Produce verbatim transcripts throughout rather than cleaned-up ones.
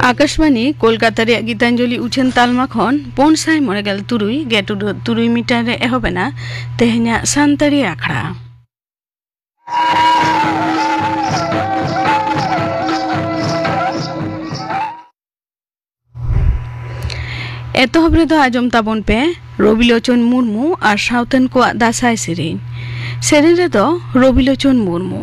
ᱟᱠᱟᱥᱵᱟᱱᱤ ᱠᱳᱞᱠᱟᱛᱟ ᱨᱮᱭᱟᱜ ᱜᱤᱛᱟᱧᱡᱚᱞᱤ ᱩᱪᱷᱟᱹᱱ ᱛᱟᱞᱢᱟ ᱠᱷᱚᱱ ᱯᱩᱱ ᱥᱟᱭ ᱢᱚᱬᱮ ᱜᱮᱞ ᱛᱩᱨᱩᱭ ᱜᱮᱴ ᱩᱰᱟᱹᱜ ᱛᱩᱨᱩᱭ ᱢᱤᱴᱟᱨ ᱨᱮ ᱮᱦᱚᱵ ᱮᱱᱟ ᱛᱮᱦᱮᱧᱟᱜ ᱥᱟᱱᱛᱟᱲᱤ ᱟᱠᱷᱲᱟ᱾ ᱮᱛᱚᱦᱚᱵ ᱨᱮᱫᱚ ᱟᱸᱡᱚᱢ ᱛᱟᱵᱚᱱ ᱯᱮ ᱨᱚᱵᱤᱞᱳᱪᱚᱱ ᱢᱩᱨᱢᱩ ᱟᱨ ᱥᱟᱶᱛᱮᱱ ᱠᱚᱣᱟᱜ ᱫᱟᱸᱥᱟᱭ ᱥᱮᱨᱮᱧ᱾ ᱥᱮᱨᱮᱧ ᱨᱮᱫᱚ ᱨᱚᱵᱤᱞᱳᱪᱚᱱ ᱢᱩᱨᱢᱩ᱾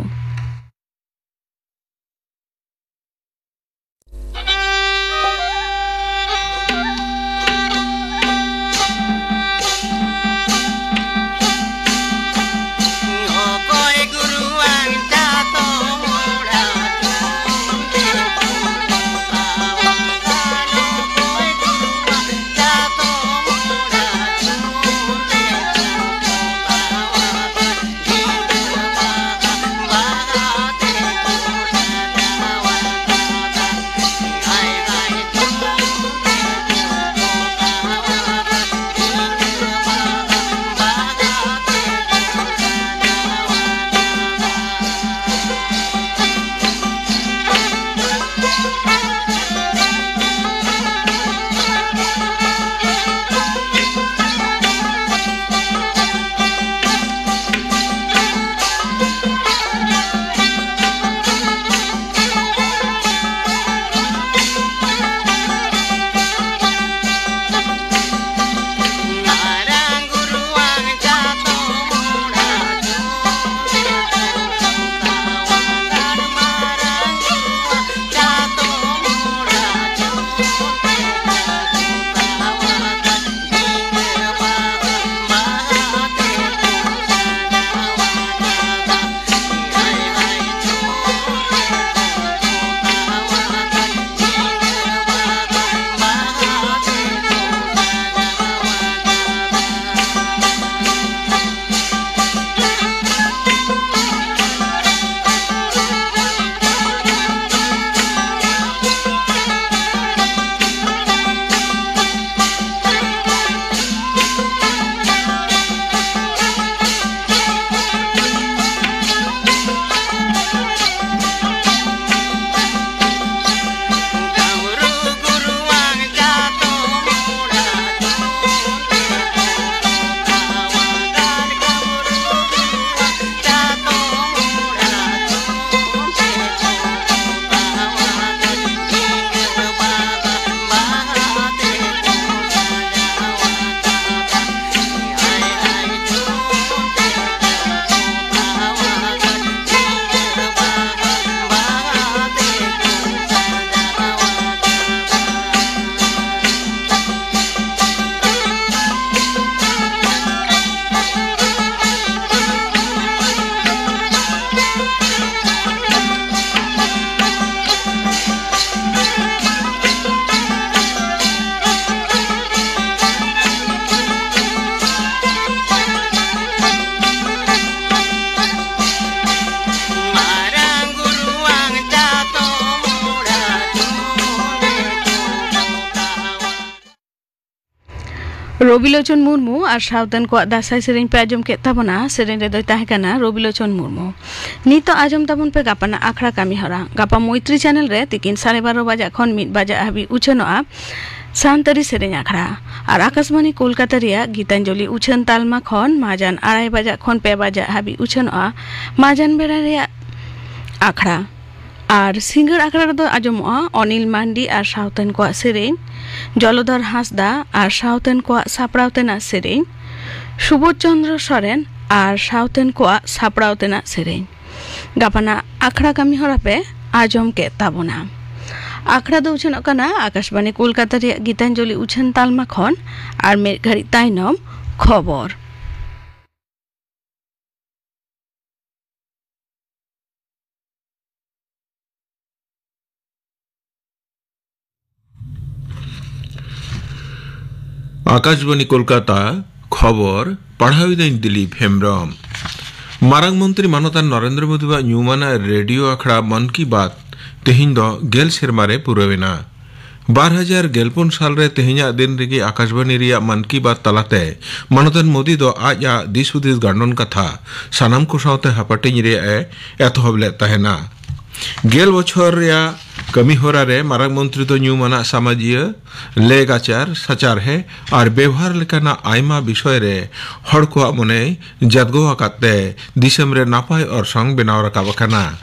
ᱨᱚᱵᱤᱞᱳᱪᱚᱱ ᱢᱩᱨᱢᱩ ᱟᱨ ᱥᱟᱶᱛᱮᱱ ᱠᱚᱣᱟᱜ ᱫᱟᱸᱥᱟᱭ ᱥᱮᱨᱮᱧ ᱯᱮ ᱟᱸᱡᱚᱢ ᱠᱮᱫ ᱛᱟᱵᱚᱱᱟ᱾ ᱥᱮᱨᱮᱧ ᱨᱮᱫᱚᱭ ᱛᱟᱦᱮᱸ ᱠᱟᱱᱟ ᱨᱚᱵᱤᱞᱳᱪᱚᱱ ᱢᱩᱨᱢᱩ᱾ ᱱᱤᱛᱚᱜ ᱟᱸᱡᱚᱢ ᱛᱟᱵᱚᱱ ᱯᱮ ᱜᱟᱯᱟᱱᱟᱜ ᱟᱠᱷᱲᱟ ᱠᱟᱹᱢᱤ ᱦᱚᱨᱟ᱾ ᱜᱟᱯᱟ ᱢᱚᱭᱛᱨᱤ ᱪᱮᱱᱮᱞ ᱨᱮ ᱛᱤᱠᱤᱱ ᱥᱟᱲᱮ ᱵᱟᱨᱚ ᱵᱟᱡᱟᱜ ᱠᱷᱚᱱ ᱢᱤᱫ ᱵᱟᱡᱟᱜ ᱦᱟᱹᱵᱤᱡ ᱩᱪᱷᱟᱹᱱᱚᱜᱼᱟ ᱥᱟᱱᱛᱟᱲᱤ ᱥᱮᱨᱮᱧ ᱟᱠᱷᱲᱟ᱾ ᱟᱨ ᱟᱠᱟᱥᱵᱟᱱᱤ ᱠᱳᱞᱠᱟᱛᱟ ᱨᱮᱭᱟᱜ ᱜᱤᱛᱟᱧᱡᱚᱞᱤ ᱩᱪᱷᱟᱹᱱ ᱛᱟᱞᱢᱟ ᱠᱷᱚᱱ ᱢᱟᱡᱟᱱ ᱟᱲᱟᱭ ᱵᱟᱡᱟᱜ ᱠᱷᱚᱱ ᱯᱮ ᱵᱟᱡᱟᱜ ᱦᱟᱹᱵᱤᱡ ᱩᱪᱷᱟᱹᱱᱚᱜᱼᱟ ᱢᱟᱡᱟᱱ ᱵᱮᱲᱟ ᱨᱮᱭᱟᱜ ᱟᱠᱷᱲᱟ᱾ ᱟᱨ ᱥᱤᱸᱜᱟᱹᱲ ᱟᱠᱷᱲᱟ ᱨᱮᱫᱚ ᱟᱸᱡᱚᱢᱚᱜᱼᱟ ᱚᱱᱤᱞ ᱢᱟᱱᱰᱤ ᱟᱨ ᱥᱟᱶᱛᱮᱱ ᱠᱚᱣᱟᱜ ᱥᱮᱨᱮᱧ, ᱡᱚᱞᱚᱫᱷᱚᱨ ᱦᱟᱸᱥᱫᱟ ᱟᱨ ᱥᱟᱶᱛᱮᱱ ᱠᱚᱣᱟᱜ ᱥᱟᱯᱲᱟᱣ ᱛᱮᱱᱟᱜ ᱥᱮᱨᱮᱧ, ᱥᱩᱵᱳᱫᱷ ᱪᱚᱸᱫᱽᱨᱚ ᱥᱚᱨᱮᱱ ᱟᱨ ᱥᱟᱶᱛᱮᱱ ᱠᱚᱣᱟᱜ ᱥᱟᱯᱲᱟᱣ ᱛᱮᱱᱟᱜ ᱥᱮᱨᱮᱧ᱾ ᱜᱟᱯᱟᱱᱟᱜ ᱟᱠᱷᱲᱟ ᱠᱟᱹᱢᱤ ᱦᱚᱨᱟ ᱯᱮ ᱟᱸᱡᱚᱢ ᱠᱮᱫ ᱛᱟᱵᱚᱱᱟ᱾ ᱟᱠᱷᱲᱟ ᱫᱚ ᱩᱪᱷᱟᱹᱱᱚᱜ ᱠᱟᱱᱟ ᱟᱠᱟᱥᱵᱟᱱᱤ ᱠᱳᱞᱠᱟᱛᱟ ᱨᱮᱭᱟᱜ ᱜᱤᱛᱟᱧᱡᱚᱞᱤ ᱩᱪᱷᱟᱹᱱ ᱛᱟᱞᱢᱟ ᱠᱷᱚᱱ᱾ ᱟᱨ ᱢᱤᱫ ᱜᱷᱟᱹᱲᱤᱡ ᱛᱟᱭᱱᱚᱢ ᱠᱷᱚᱵᱚᱨ᱾ ᱟᱠᱟᱥᱵᱟᱱᱤ ᱠᱳᱞᱠᱟᱛᱟ, ᱠᱷᱚᱵᱚᱨ ᱯᱟᱲᱦᱟᱣᱤᱫᱟᱹᱧ ᱫᱤᱞᱤᱯ ᱦᱮᱢᱵᱽᱨᱚᱢ᱾ ᱢᱟᱨᱟᱝ ᱢᱚᱱᱛᱨᱤ ᱢᱟᱱᱚᱛᱟᱱ ᱱᱚᱨᱮᱱᱫᱨᱚ ᱢᱳᱫᱤᱣᱟᱜ ᱧᱩᱢᱟᱱᱟᱜ ᱨᱮᱰᱤᱭᱳ ᱟᱠᱷᱲᱟ ᱢᱚᱱ ᱠᱤ ᱵᱟᱛ ᱛᱮᱦᱮᱧ ᱫᱚ ᱜᱮᱞ ᱥᱮᱨᱢᱟ ᱨᱮ ᱯᱩᱨᱟᱹᱣᱮᱱᱟ᱾ ᱵᱟᱨ ᱦᱟᱡᱟᱨ ᱜᱮᱞ ᱯᱩᱱ ᱥᱟᱞ ᱨᱮ ᱛᱮᱦᱮᱧᱟᱜ ᱫᱤᱱ ᱨᱮᱜᱮ ᱟᱠᱟᱥᱵᱟᱱᱤ ᱨᱮᱭᱟᱜ ᱢᱚᱱ ᱠᱤ ᱵᱟᱛ ᱛᱟᱞᱟᱛᱮ ᱢᱟᱱᱚᱛᱟᱱ ᱢᱳᱫᱤ ᱫᱚ ᱟᱡ ᱟᱜ ᱫᱤᱥ ᱦᱩᱫᱤᱥ ᱜᱟᱱᱰᱚᱱ ᱠᱟᱛᱷᱟ ᱥᱟᱱᱟᱢ ᱠᱚ ᱥᱟᱶᱛᱮ ᱦᱟᱯᱟᱴᱤᱧ ᱨᱮᱭᱟᱜ ᱮ ᱮᱛᱚᱦᱚᱵ ᱞᱮᱫ ᱛᱟᱦᱮᱱᱟ᱾ ᱜᱮᱞ ᱵᱚᱪᱷᱚᱨ ᱨᱮᱭᱟᱜ ᱠᱟᱹᱢᱤ ᱦᱚᱨᱟ ᱨᱮ ᱢᱟᱨᱟᱝ ᱢᱚᱱᱛᱨᱤ ᱫᱚ ᱧᱩᱢᱟᱱᱟᱜ ᱥᱟᱢᱟᱡᱤᱭᱟᱹ, ᱞᱮᱜᱟᱪᱟᱨ, ᱥᱟᱪᱟᱨᱦᱮ ᱟᱨ ᱵᱮᱣᱦᱟᱨ ᱞᱮᱠᱟᱱᱟᱜ ᱟᱭᱢᱟ ᱵᱤᱥᱚᱭ ᱨᱮ ᱦᱚᱲ ᱠᱚᱣᱟᱜ ᱢᱚᱱᱮᱭ ᱡᱟᱫᱜᱚ ᱟᱠᱟᱫ ᱛᱮ ᱫᱤᱥᱚᱢ ᱨᱮ ᱱᱟᱯᱟᱭ ᱚᱨᱥᱚᱝ ᱵᱮᱱᱟᱣ ᱨᱟᱠᱟᱵ ᱟᱠᱟᱱᱟ᱾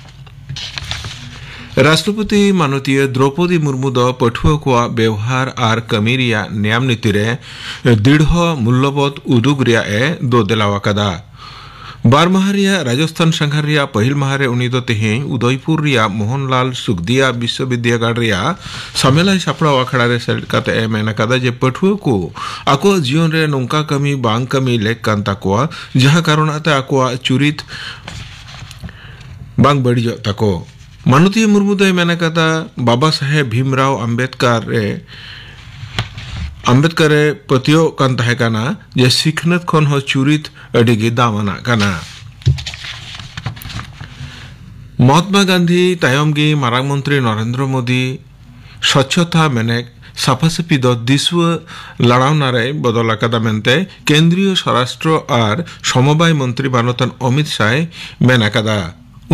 ᱨᱟᱥᱴᱨᱚᱯᱚᱛᱤ ᱢᱟᱱᱚᱛᱤᱭᱟᱹ ᱫᱨᱚᱯᱚᱫᱤ ᱢᱩᱨᱢᱩ ᱫᱚ ᱯᱟᱹᱴᱷᱩᱣᱟᱹ ᱠᱚᱣᱟᱜ ᱵᱮᱣᱦᱟᱨ ᱟᱨ ᱠᱟᱹᱢᱤ ᱨᱮᱭᱟᱜ ᱱᱮᱭᱟᱢ ᱱᱤᱛᱤ ᱨᱮ ᱫᱤᱲᱦᱚ ᱢᱩᱞᱞᱚᱵᱳᱫᱷ ᱩᱫᱩᱜ ᱨᱮᱭᱟᱜ ᱮ ᱫᱳ ᱫᱮᱞᱟᱣ ᱟᱠᱟᱫᱟ᱾ ᱵᱟᱨ ᱢᱟᱦᱟ ᱨᱮᱭᱟᱜ ᱨᱟᱡᱚᱥᱛᱷᱟᱱ ᱥᱟᱸᱜᱷᱟᱨ ᱨᱮᱭᱟᱜ ᱯᱟᱹᱦᱤᱞ ᱢᱟᱦᱟ ᱨᱮ ᱩᱱᱤ ᱫᱚ ᱛᱮᱦᱮᱧ ᱩᱫᱚᱭᱯᱩᱨ ᱨᱮᱭᱟᱜ ᱢᱳᱦᱚᱱᱞᱟᱞ ᱥᱩᱠᱫᱤᱭᱟ ᱵᱤᱥᱥᱚᱵᱤᱫᱽᱫᱟᱹᱜᱟᱲ ᱨᱮᱭᱟᱜ ᱥᱟᱢᱮᱞᱟᱭ ᱥᱟᱯᱲᱟᱣ ᱟᱠᱷᱲᱟ ᱨᱮ ᱥᱮᱞᱮᱫ ᱠᱟᱛᱮ ᱮ ᱢᱮᱱ ᱟᱠᱟᱫᱟ ᱡᱮ ᱯᱟᱹᱴᱷᱩᱣᱟᱹ ᱠᱚ ᱟᱠᱚᱣᱟᱜ ᱡᱤᱭᱚᱱ ᱨᱮ ᱱᱚᱝᱠᱟ ᱠᱟᱹᱢᱤ ᱵᱟᱝ ᱠᱟᱹᱢᱤ ᱞᱮᱠ ᱠᱟᱱ ᱛᱟᱠᱚᱣᱟ, ᱡᱟᱦᱟᱸ ᱠᱟᱨᱚᱱᱟᱜ ᱛᱮ ᱟᱠᱚᱣᱟᱜ ᱪᱩᱨᱤᱛ ᱵᱟᱝ ᱵᱟᱹᱲᱤᱡᱚᱜ ᱛᱟᱠᱚ᱾ ᱢᱟᱱᱚᱛᱤᱭᱟᱹ ᱢᱩᱨᱢᱩ ᱫᱚᱭ ᱢᱮᱱ ᱟᱠᱟᱫᱟ, ᱵᱟᱵᱟ ᱥᱟᱦᱮᱵᱽ ᱵᱷᱤᱢᱨᱟᱣ ᱟᱢᱵᱮᱫᱠᱟᱨ ᱨᱮ, ᱟᱢᱵᱮᱫᱠᱟᱨ ᱮ ᱯᱟᱹᱛᱭᱟᱹᱣ ᱠᱟᱱ ᱛᱟᱦᱮᱸ ᱠᱟᱱᱟ ᱡᱮ ᱥᱤᱠᱷᱱᱟᱹᱛ ᱠᱷᱚᱱ ᱦᱚᱸ ᱪᱩᱨᱤᱛ ᱟᱹᱰᱤ ᱜᱮ ᱫᱟᱢ ᱟᱱᱟᱜ ᱠᱟᱱᱟ᱾ ᱢᱚᱦᱟᱛᱢᱟ ᱜᱟᱱᱫᱷᱤ ᱛᱟᱭᱚᱢ ᱜᱮ ᱢᱟᱨᱟᱝ ᱢᱚᱱᱛᱨᱤ ᱱᱚᱨᱮᱱᱫᱨᱚ ᱢᱳᱫᱤ ᱥᱚᱪᱪᱷᱚᱛᱟ ᱢᱮᱱᱮᱠ ᱥᱟᱯᱷᱟᱥᱟᱹᱯᱷᱤ ᱫᱚ ᱫᱤᱥᱩᱣᱟᱹ ᱞᱟᱲᱟᱣᱱᱟ ᱨᱮᱭ ᱵᱚᱫᱚᱞ ᱟᱠᱟᱫᱟ ᱢᱮᱱᱛᱮ ᱠᱮᱱᱫᱨᱤᱭᱚ ᱥᱚᱨᱟᱥᱴᱨᱚ ᱟᱨ ᱥᱚᱢᱚᱵᱟᱭ ᱢᱚᱱᱛᱨᱤ ᱢᱟᱱᱚᱛᱟᱱ ᱚᱢᱤᱛ ᱥᱟᱭ ᱢᱮᱱ ᱟᱠᱟᱫᱟ᱾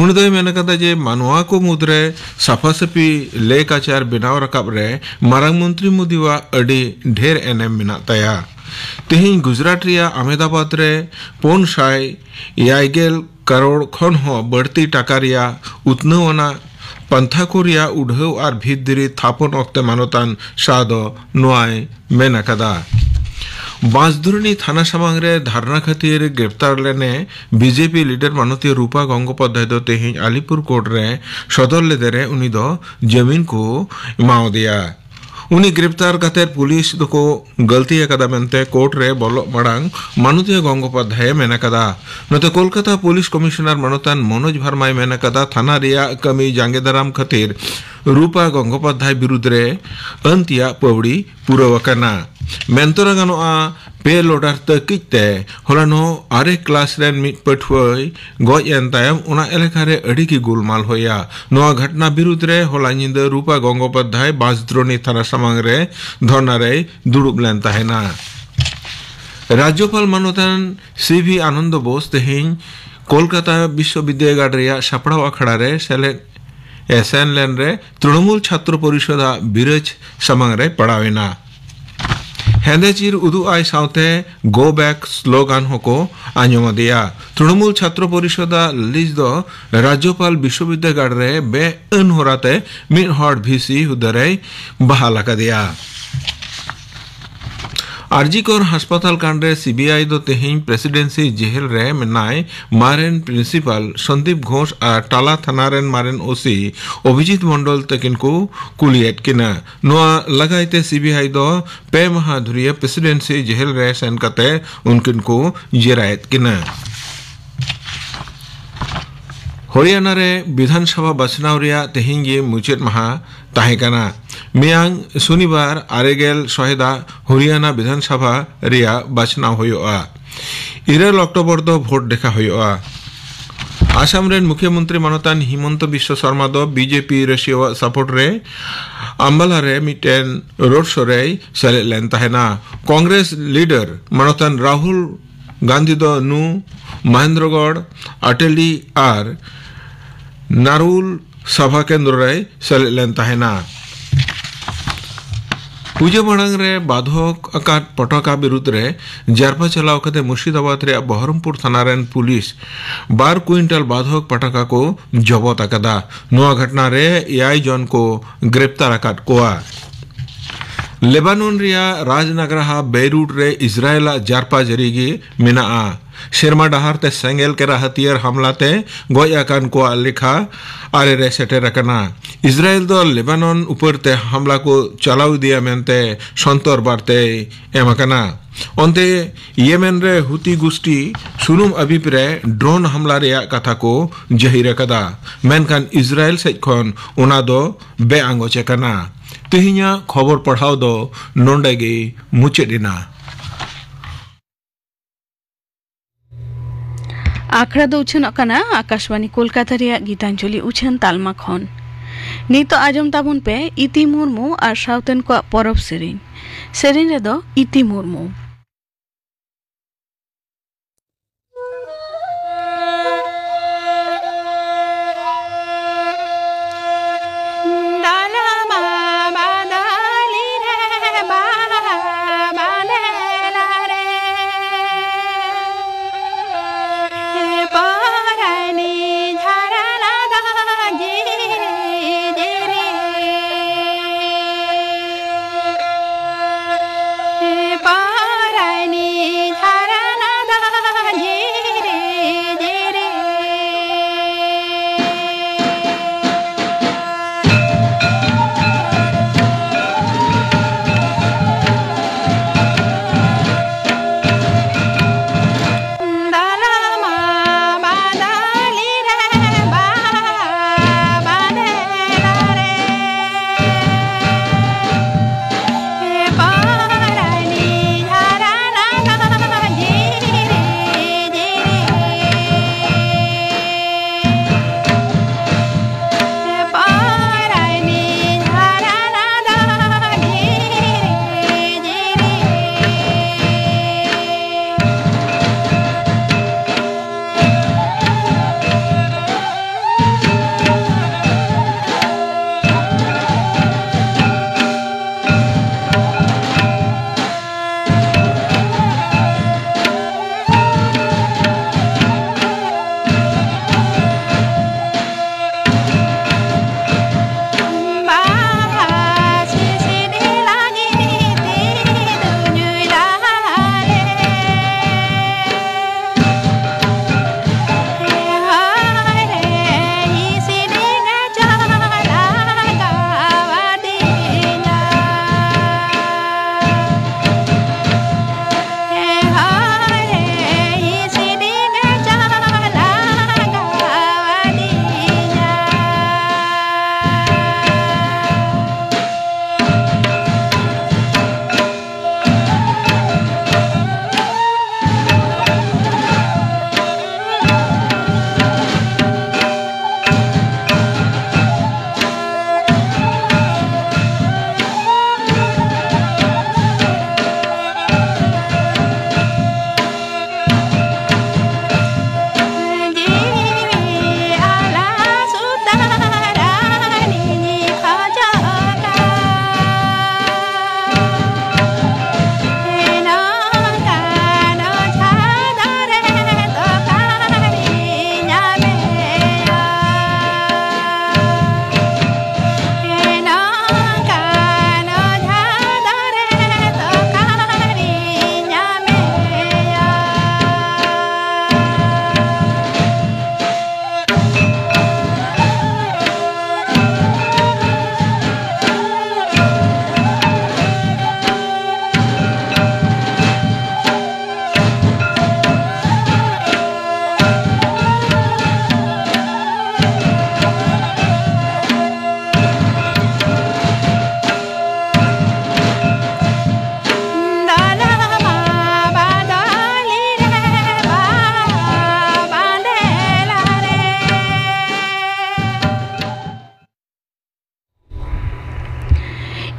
ᱩᱱᱤ ᱫᱚᱭ ᱢᱮᱱ ᱟᱠᱟᱫᱟ ᱡᱮ ᱢᱟᱱᱣᱟ ᱠᱚ ᱢᱩᱫᱽᱨᱮ ᱥᱟᱯᱷᱟᱥᱟᱹᱯᱷᱤ ᱞᱮᱠ ᱟᱪᱟᱨ ᱵᱮᱱᱟᱣ ᱨᱟᱠᱟᱵ ᱨᱮ ᱢᱟᱨᱟᱝ ᱢᱚᱱᱛᱨᱤ ᱢᱳᱫᱤᱣᱟᱜ ᱟᱹᱰᱤ ᱰᱷᱮᱨ ᱮᱱᱮᱢ ᱢᱮᱱᱟᱜ ᱛᱟᱭᱟ᱾ ᱛᱮᱦᱮᱧ ᱜᱩᱡᱽᱨᱟᱴ ᱨᱮᱭᱟᱜ ᱟᱦᱢᱮᱫᱟᱵᱟᱫᱽ ᱨᱮ ᱯᱩᱱ ᱥᱟᱭ ᱮᱭᱟᱭ ᱜᱮᱞ ᱠᱟᱨᱳᱲ ᱠᱷᱚᱱ ᱦᱚᱸ ᱵᱟᱹᱲᱛᱤ ᱴᱟᱠᱟ ᱨᱮᱭᱟᱜ ᱩᱛᱱᱟᱹᱣ ᱟᱱᱟᱜ ᱯᱟᱱᱛᱷᱟ ᱠᱚ ᱨᱮᱭᱟᱜ ᱩᱰᱷᱟᱹᱣ ᱟᱨ ᱵᱷᱤᱛ ᱫᱤᱨᱤ ᱛᱷᱟᱯᱚᱱ ᱚᱠᱛᱮ ᱢᱟᱱᱚᱛᱟᱱ ᱥᱟᱦ ᱫᱚ ᱱᱚᱣᱟᱭ ᱢᱮᱱ ᱟᱠᱟᱫᱟ᱾ ᱵᱟᱸᱥᱫᱷᱩᱨᱱᱤ ᱛᱷᱟᱱᱟ ᱥᱟᱢᱟᱝ ᱨᱮ ᱫᱷᱟᱨᱱᱟ ᱠᱷᱟᱹᱛᱤᱨ ᱜᱨᱮᱯᱛᱟᱨ ᱞᱮᱱᱮ ᱵᱤᱡᱮᱯᱤ ᱞᱤᱰᱟᱨ ᱢᱟᱱᱚᱛᱤᱭᱟᱹ ᱨᱩᱯᱟ ᱜᱚᱝᱜᱳᱯᱟᱫᱷᱭᱟᱭ ᱫᱚ ᱛᱮᱦᱮᱧ ᱟᱞᱤᱯᱩᱨ ᱠᱳᱨᱴ ᱨᱮ ᱥᱚᱫᱚᱨ ᱞᱮᱫᱮ ᱨᱮ ᱩᱱᱤ ᱫᱚ ᱡᱟᱹᱢᱤᱱ ᱠᱚ ᱮᱢᱟᱣᱟᱫᱮᱭᱟ᱾ ᱩᱱᱤ ᱜᱨᱮᱯᱛᱟᱨ ᱠᱟᱛᱮ ᱯᱩᱞᱤᱥ ᱫᱚᱠᱚ ᱜᱟᱹᱞᱛᱤ ᱟᱠᱟᱫᱟ ᱢᱮᱱᱛᱮ ᱠᱳᱨᱴ ᱨᱮ ᱵᱚᱞᱚᱜ ᱢᱟᱲᱟᱝ ᱢᱟᱱᱚᱛᱤᱭᱟᱹ ᱜᱚᱝᱜᱳᱯᱟᱫᱷᱭᱟᱭ ᱮ ᱢᱮᱱ ᱟᱠᱟᱫᱟ᱾ ᱱᱚᱛᱮ ᱠᱳᱞᱠᱟᱛᱟ ᱯᱩᱞᱤᱥ ᱠᱚᱢᱤᱥᱚᱱᱟᱨ ᱢᱟᱱᱚᱛᱟᱱ ᱢᱚᱱᱳᱡᱽ ᱵᱷᱟᱨᱢᱟᱭ ᱢᱮᱱ ᱟᱠᱟᱫᱟ, ᱛᱷᱟᱱᱟ ᱨᱮᱭᱟᱜ ᱠᱟᱹᱢᱤ ᱡᱟᱸᱜᱮ ᱫᱟᱨᱟᱢ ᱠᱷᱟᱹᱛᱤᱨ ᱨᱩᱯᱟ ᱜᱚᱝᱜᱳᱯᱟᱫᱷᱭᱟᱭ ᱵᱤᱨᱩᱫᱽ ᱨᱮ ᱟᱹᱱ ᱛᱮᱭᱟᱜ ᱯᱟᱹᱣᱲᱤ ᱯᱩᱨᱟᱹᱣ ᱟᱠᱟᱱᱟ᱾ ᱢᱮᱱᱛᱚᱨᱟ ᱜᱟᱱᱚᱜᱼᱟ, ᱯᱮ ᱞᱳᱰᱟᱨ ᱛᱟᱹᱠᱤᱡ ᱛᱮ ᱦᱚᱞᱟᱱᱚᱜ ᱟᱨᱮ ᱠᱞᱟᱥ ᱨᱮᱱ ᱢᱤᱫ ᱯᱟᱹᱴᱷᱩᱣᱟᱹᱭ ᱜᱚᱡ ᱮᱱ ᱛᱟᱭᱚᱢ ᱚᱱᱟ ᱮᱞᱟᱠᱟ ᱨᱮ ᱟᱹᱰᱤ ᱜᱮ ᱜᱳᱞᱢᱟᱞ ᱦᱩᱭᱟ᱾ ᱱᱚᱣᱟ ᱜᱷᱚᱴᱱᱟ ᱵᱤᱨᱩᱫᱽ ᱨᱮ ᱦᱚᱞᱟ ᱧᱤᱫᱟᱹ ᱨᱩᱯᱟ ᱜᱚᱝᱜᱳᱯᱟᱫᱷᱭᱟᱭ ᱵᱟᱸᱥᱫᱨᱳᱱᱤ ᱛᱷᱟᱱᱟ ᱥᱟᱢᱟᱝ ᱨᱮ ᱫᱷᱚᱨᱱᱟ ᱨᱮᱭ ᱫᱩᱲᱩᱵ ᱞᱮᱱ ᱛᱟᱦᱮᱱᱟ᱾ ᱨᱟᱡᱽᱡᱚᱯᱟᱞ ᱢᱟᱱᱚᱛᱟᱱ ᱥᱤ ᱵᱷᱤ ᱟᱱᱚᱱᱫᱚ ᱵᱳᱥ ᱛᱮᱦᱮᱧ ᱠᱳᱞᱠᱟᱛᱟ ᱵᱤᱥᱥᱚᱵᱤᱫᱽᱫᱟᱹᱜᱟᱲ ᱨᱮᱭᱟᱜ ᱥᱟᱯᱲᱟᱣ ᱟᱠᱷᱲᱟ ᱨᱮ ᱥᱮᱞᱮᱫ ᱮ ᱥᱮᱱ ᱞᱮᱱ ᱨᱮ ᱛᱨᱤᱱᱚᱢᱩᱞ ᱪᱷᱟᱛᱨᱚ ᱯᱚᱨᱤᱥᱚᱫᱟᱜ ᱵᱤᱨᱟᱹᱡᱽ ᱥᱟᱢᱟᱝ ᱨᱮ ᱯᱟᱲᱟᱣ ᱮᱱᱟ᱾ ᱦᱮᱸᱫᱮ ᱪᱤᱨ ᱩᱫᱩᱜ ᱟᱭ ᱥᱟᱶᱛᱮ "Go back" ᱥᱞᱳᱜᱟᱱ ᱦᱚᱸᱠᱚ ᱟᱸᱡᱚᱢ ᱟᱫᱮᱭᱟ᱾ ᱛᱨᱤᱱᱚᱢᱩᱞ ᱪᱷᱟᱛᱨᱚ ᱯᱚᱨᱤᱥᱚᱫᱟᱜ ᱞᱤᱡ ᱫᱚ ᱨᱟᱡᱽᱡᱚᱯᱟᱞ ᱵᱤᱥᱥᱚᱵᱤᱫᱽᱫᱟᱹᱜᱟᱲ ᱨᱮ ᱵᱮᱼᱟᱹᱱ ᱦᱚᱨᱟᱛᱮ ᱢᱤᱫ ᱦᱚᱲ ᱵᱷᱤ ᱥᱤ ᱦᱩᱫᱟᱹᱨᱮᱭ ᱵᱟᱦᱟᱞ ᱟᱠᱟᱫᱮᱭᱟ᱾ ᱟᱨᱡᱤᱠᱚᱨ ᱦᱟᱥᱯᱟᱛᱟᱞ ᱠᱟᱸᱰ ᱨᱮ ᱥᱤ ᱵᱤ ᱟᱭ ᱫᱚ ᱛᱮᱦᱮᱧ ᱯᱨᱮᱥᱤᱰᱮᱱᱥᱤ ᱡᱮᱦᱮᱞ ᱨᱮ ᱢᱮᱱᱟᱭ ᱢᱟᱨᱮᱱ ᱯᱨᱤᱱᱥᱤᱯᱟᱞ ᱥᱚᱱᱫᱤᱯ ᱜᱷᱳᱥ ᱟᱨ ᱴᱟᱞᱟ ᱛᱷᱟᱱᱟ ᱨᱮᱱ ᱢᱟᱨᱮᱱ ᱳ ᱥᱤ ᱚᱵᱷᱤᱡᱤᱛ ᱢᱚᱱᱰᱚᱞ ᱛᱟᱹᱠᱤᱱ ᱠᱚ ᱠᱩᱞᱤᱭᱮᱫ ᱠᱤᱱᱟ᱾ ᱱᱚᱣᱟ ᱞᱟᱜᱟᱭ ᱛᱮ ᱥᱤ ᱵᱤ ᱟᱭ ᱫᱚ ᱯᱮ ᱢᱟᱦᱟ ᱫᱷᱩᱨᱤᱭᱟᱹ ᱯᱨᱮᱥᱤᱰᱮᱱᱥᱤ ᱡᱮᱦᱮᱞ ᱨᱮ ᱥᱮᱱ ᱠᱟᱛᱮ ᱩᱱᱠᱤᱱ ᱠᱚ ᱡᱮᱨᱟᱭᱮᱫ ᱠᱤᱱᱟ᱾ ᱦᱚᱨᱤᱭᱟᱱᱟ ᱨᱮ ᱵᱤᱫᱷᱟᱱ ᱥᱚᱵᱷᱟ ᱵᱟᱪᱷᱱᱟᱣ ᱨᱮᱭᱟᱜ ᱛᱮᱦᱮᱧ ᱜᱮ ᱢᱩᱪᱟᱹᱫ ᱢᱟᱦᱟ ᱛᱟᱦᱮᱸ ᱠᱟᱱᱟ᱾ ᱢᱮᱭᱟᱝ ᱥᱚᱱᱤᱵᱟᱨ ᱟᱨᱮ ᱜᱮᱞ ᱥᱚᱦᱮᱫᱟ ᱦᱚᱨᱤᱭᱟᱱᱟ ᱵᱤᱫᱷᱟᱱ ᱥᱚᱵᱷᱟ ᱨᱮᱭᱟᱜ ᱵᱟᱪᱷᱱᱟᱣ ᱦᱩᱭᱩᱜᱼᱟ᱾ ᱤᱨᱟᱹᱞ ᱚᱠᱴᱳᱵᱚᱨ ᱫᱚ ᱵᱷᱳᱴ ᱰᱮᱠᱷᱟ ᱦᱩᱭᱩᱜᱼᱟ᱾ ᱟᱥᱟᱢ ᱨᱮᱱ ᱢᱩᱠᱷᱭᱟᱹ ᱢᱚᱱᱛᱨᱤ ᱢᱟᱱᱚᱛᱟᱱ ᱦᱤᱢᱚᱱᱛᱚ ᱵᱤᱥᱥᱚ ᱥᱚᱨᱢᱟ ᱫᱚ ᱵᱤᱡᱮᱯᱤ ᱨᱟᱹᱥᱤᱭᱟᱹᱣᱟᱜ ᱥᱟᱯᱳᱨᱴ ᱨᱮ ᱟᱢᱵᱟᱞᱟ ᱨᱮ ᱢᱤᱫᱴᱮᱱ ᱨᱳᱰ ᱥᱳ ᱨᱮᱭ ᱥᱮᱞᱮᱫ ᱞᱮᱱ ᱛᱟᱦᱮᱱᱟ᱾ ᱠᱚᱝᱜᱨᱮᱥ ᱞᱤᱰᱟᱨ ᱢᱟᱱᱚᱛᱟᱱ ᱨᱟᱦᱩᱞ ᱜᱟᱱᱫᱷᱤ ᱫᱚ ᱱᱩ ᱢᱚᱦᱮᱱᱫᱨᱚᱜᱚᱲ, ᱟᱴᱮᱞᱤ ᱟᱨ ᱱᱟᱨᱩᱞ ᱥᱟᱵᱷᱟ ᱠᱮᱱᱫᱨᱚ ᱨᱮᱭ ᱥᱮᱞᱮᱫ ᱞᱮᱱ ᱛᱟᱦᱮᱱᱟ᱾ ᱯᱩᱡᱟᱹ ᱢᱟᱲᱟᱝ ᱨᱮ ᱵᱟᱫᱷᱚᱠ ᱟᱠᱟᱫ ᱯᱚᱴᱟᱠᱟ ᱵᱤᱨᱩᱫᱽ ᱨᱮ ᱡᱟᱨᱯᱟ ᱪᱟᱞᱟᱣ ᱠᱟᱛᱮ ᱢᱩᱨᱥᱤᱫᱟᱵᱟᱫᱽ ᱨᱮᱭᱟᱜ ᱵᱚᱦᱚᱨᱚᱢᱯᱩᱨ ᱛᱷᱟᱱᱟ ᱨᱮᱱ ᱯᱩᱞᱤᱥ ᱵᱟᱨ ᱠᱩᱭᱤᱱᱴᱟᱞ ᱵᱟᱫᱷᱚᱠ ᱯᱚᱴᱟᱠᱟ ᱠᱚ ᱡᱚᱵᱚᱛ ᱟᱠᱟᱫᱟ᱾ ᱱᱚᱣᱟ ᱜᱷᱚᱴᱚᱱᱟ ᱨᱮ ᱮᱭᱟᱭ ᱡᱚᱱ ᱠᱚ ᱜᱨᱮᱯᱛᱟᱨ ᱟᱠᱟᱫ ᱠᱚᱣᱟ᱾ ᱞᱮᱵᱟᱱᱚᱱ ᱨᱮᱭᱟᱜ ᱨᱟᱡᱽᱱᱟᱜᱽᱨᱟᱦᱟ ᱵᱮᱭᱨᱩᱴ ᱨᱮ ᱤᱥᱨᱟᱭᱮᱞᱟᱜ ᱡᱟᱨᱯᱟ ᱡᱟᱹᱨᱤ ᱜᱮ ᱢᱮᱱᱟᱜᱼᱟ᱾ ᱥᱮᱨᱢᱟ ᱰᱟᱦᱟᱨ ᱛᱮ ᱥᱮᱸᱜᱮᱞ ᱠᱮᱨᱟ ᱦᱟᱹᱛᱭᱟᱹᱨ ᱦᱟᱢᱞᱟ ᱛᱮ ᱜᱚᱡ ᱟᱠᱟᱱ ᱠᱚᱣᱟᱜ ᱞᱮᱠᱷᱟ ᱟᱨᱮ ᱨᱮ ᱥᱮᱴᱮᱨ ᱟᱠᱟᱱᱟ᱾ ᱤᱥᱨᱟᱭᱮᱞ ᱫᱚ ᱞᱮᱵᱟᱱᱚᱱ ᱩᱯᱟᱹᱨ ᱛᱮ ᱦᱟᱢᱞᱟ ᱠᱚ ᱪᱟᱞᱟᱣ ᱤᱫᱤᱭᱟ ᱢᱮᱱᱛᱮ ᱥᱚᱱᱛᱚᱨ ᱵᱟᱨᱛᱟᱭ ᱮᱢ ᱟᱠᱟᱱᱟ᱾ ᱚᱱᱛᱮ ᱭᱮᱢᱮᱱ ᱨᱮ ᱦᱩᱛᱤ ᱜᱩᱥᱴᱤ ᱥᱩᱱᱩᱢ ᱟᱵᱤᱵ ᱨᱮ ᱰᱨᱳᱱ ᱦᱟᱢᱞᱟ ᱨᱮᱭᱟᱜ ᱠᱟᱛᱷᱟ ᱠᱚ ᱡᱟᱹᱦᱤᱨ ᱟᱠᱟᱫᱟ, ᱢᱮᱱᱠᱷᱟᱱ ᱤᱥᱨᱟᱭᱮᱞ ᱥᱮᱫ ᱠᱷᱚᱱ ᱚᱱᱟ ᱫᱚ ᱵᱮᱼᱟᱸᱜᱚᱪ ᱟᱠᱟᱱᱟ᱾ ᱛᱮᱦᱮᱧᱟᱜ ᱠᱷᱚᱵᱚᱨ ᱯᱟᱲᱦᱟᱣ ᱫᱚ ᱱᱚᱰᱮ ᱜᱮ ᱢᱩᱪᱟᱹᱫ ᱮᱱᱟ᱾ ᱟᱠᱷᱲᱟ ᱫᱚ ᱩᱪᱷᱟᱹᱱᱚᱜ ᱠᱟᱱᱟ ᱟᱠᱟᱥᱵᱟᱱᱤ ᱠᱳᱞᱠᱟᱛᱟ ᱨᱮᱭᱟᱜ ᱜᱤᱛᱟᱧᱡᱚᱞᱤ ᱩᱪᱷᱟᱹᱱ ᱛᱟᱞᱢᱟ ᱠᱷᱚᱱ᱾ ᱱᱤᱛᱚᱜ ᱟᱸᱡᱚᱢ ᱛᱟᱵᱚᱱ ᱯᱮ ᱤᱛᱤ ᱢᱩᱨᱢᱩ ᱟᱨ ᱥᱟᱶᱛᱮᱱ ᱠᱚᱣᱟᱜ ᱯᱚᱨᱚᱵᱽ ᱥᱮᱨᱮᱧ᱾ ᱥᱮᱨᱮᱧ ᱨᱮᱫᱚ ᱤᱛᱤ ᱢᱩᱨᱢᱩ᱾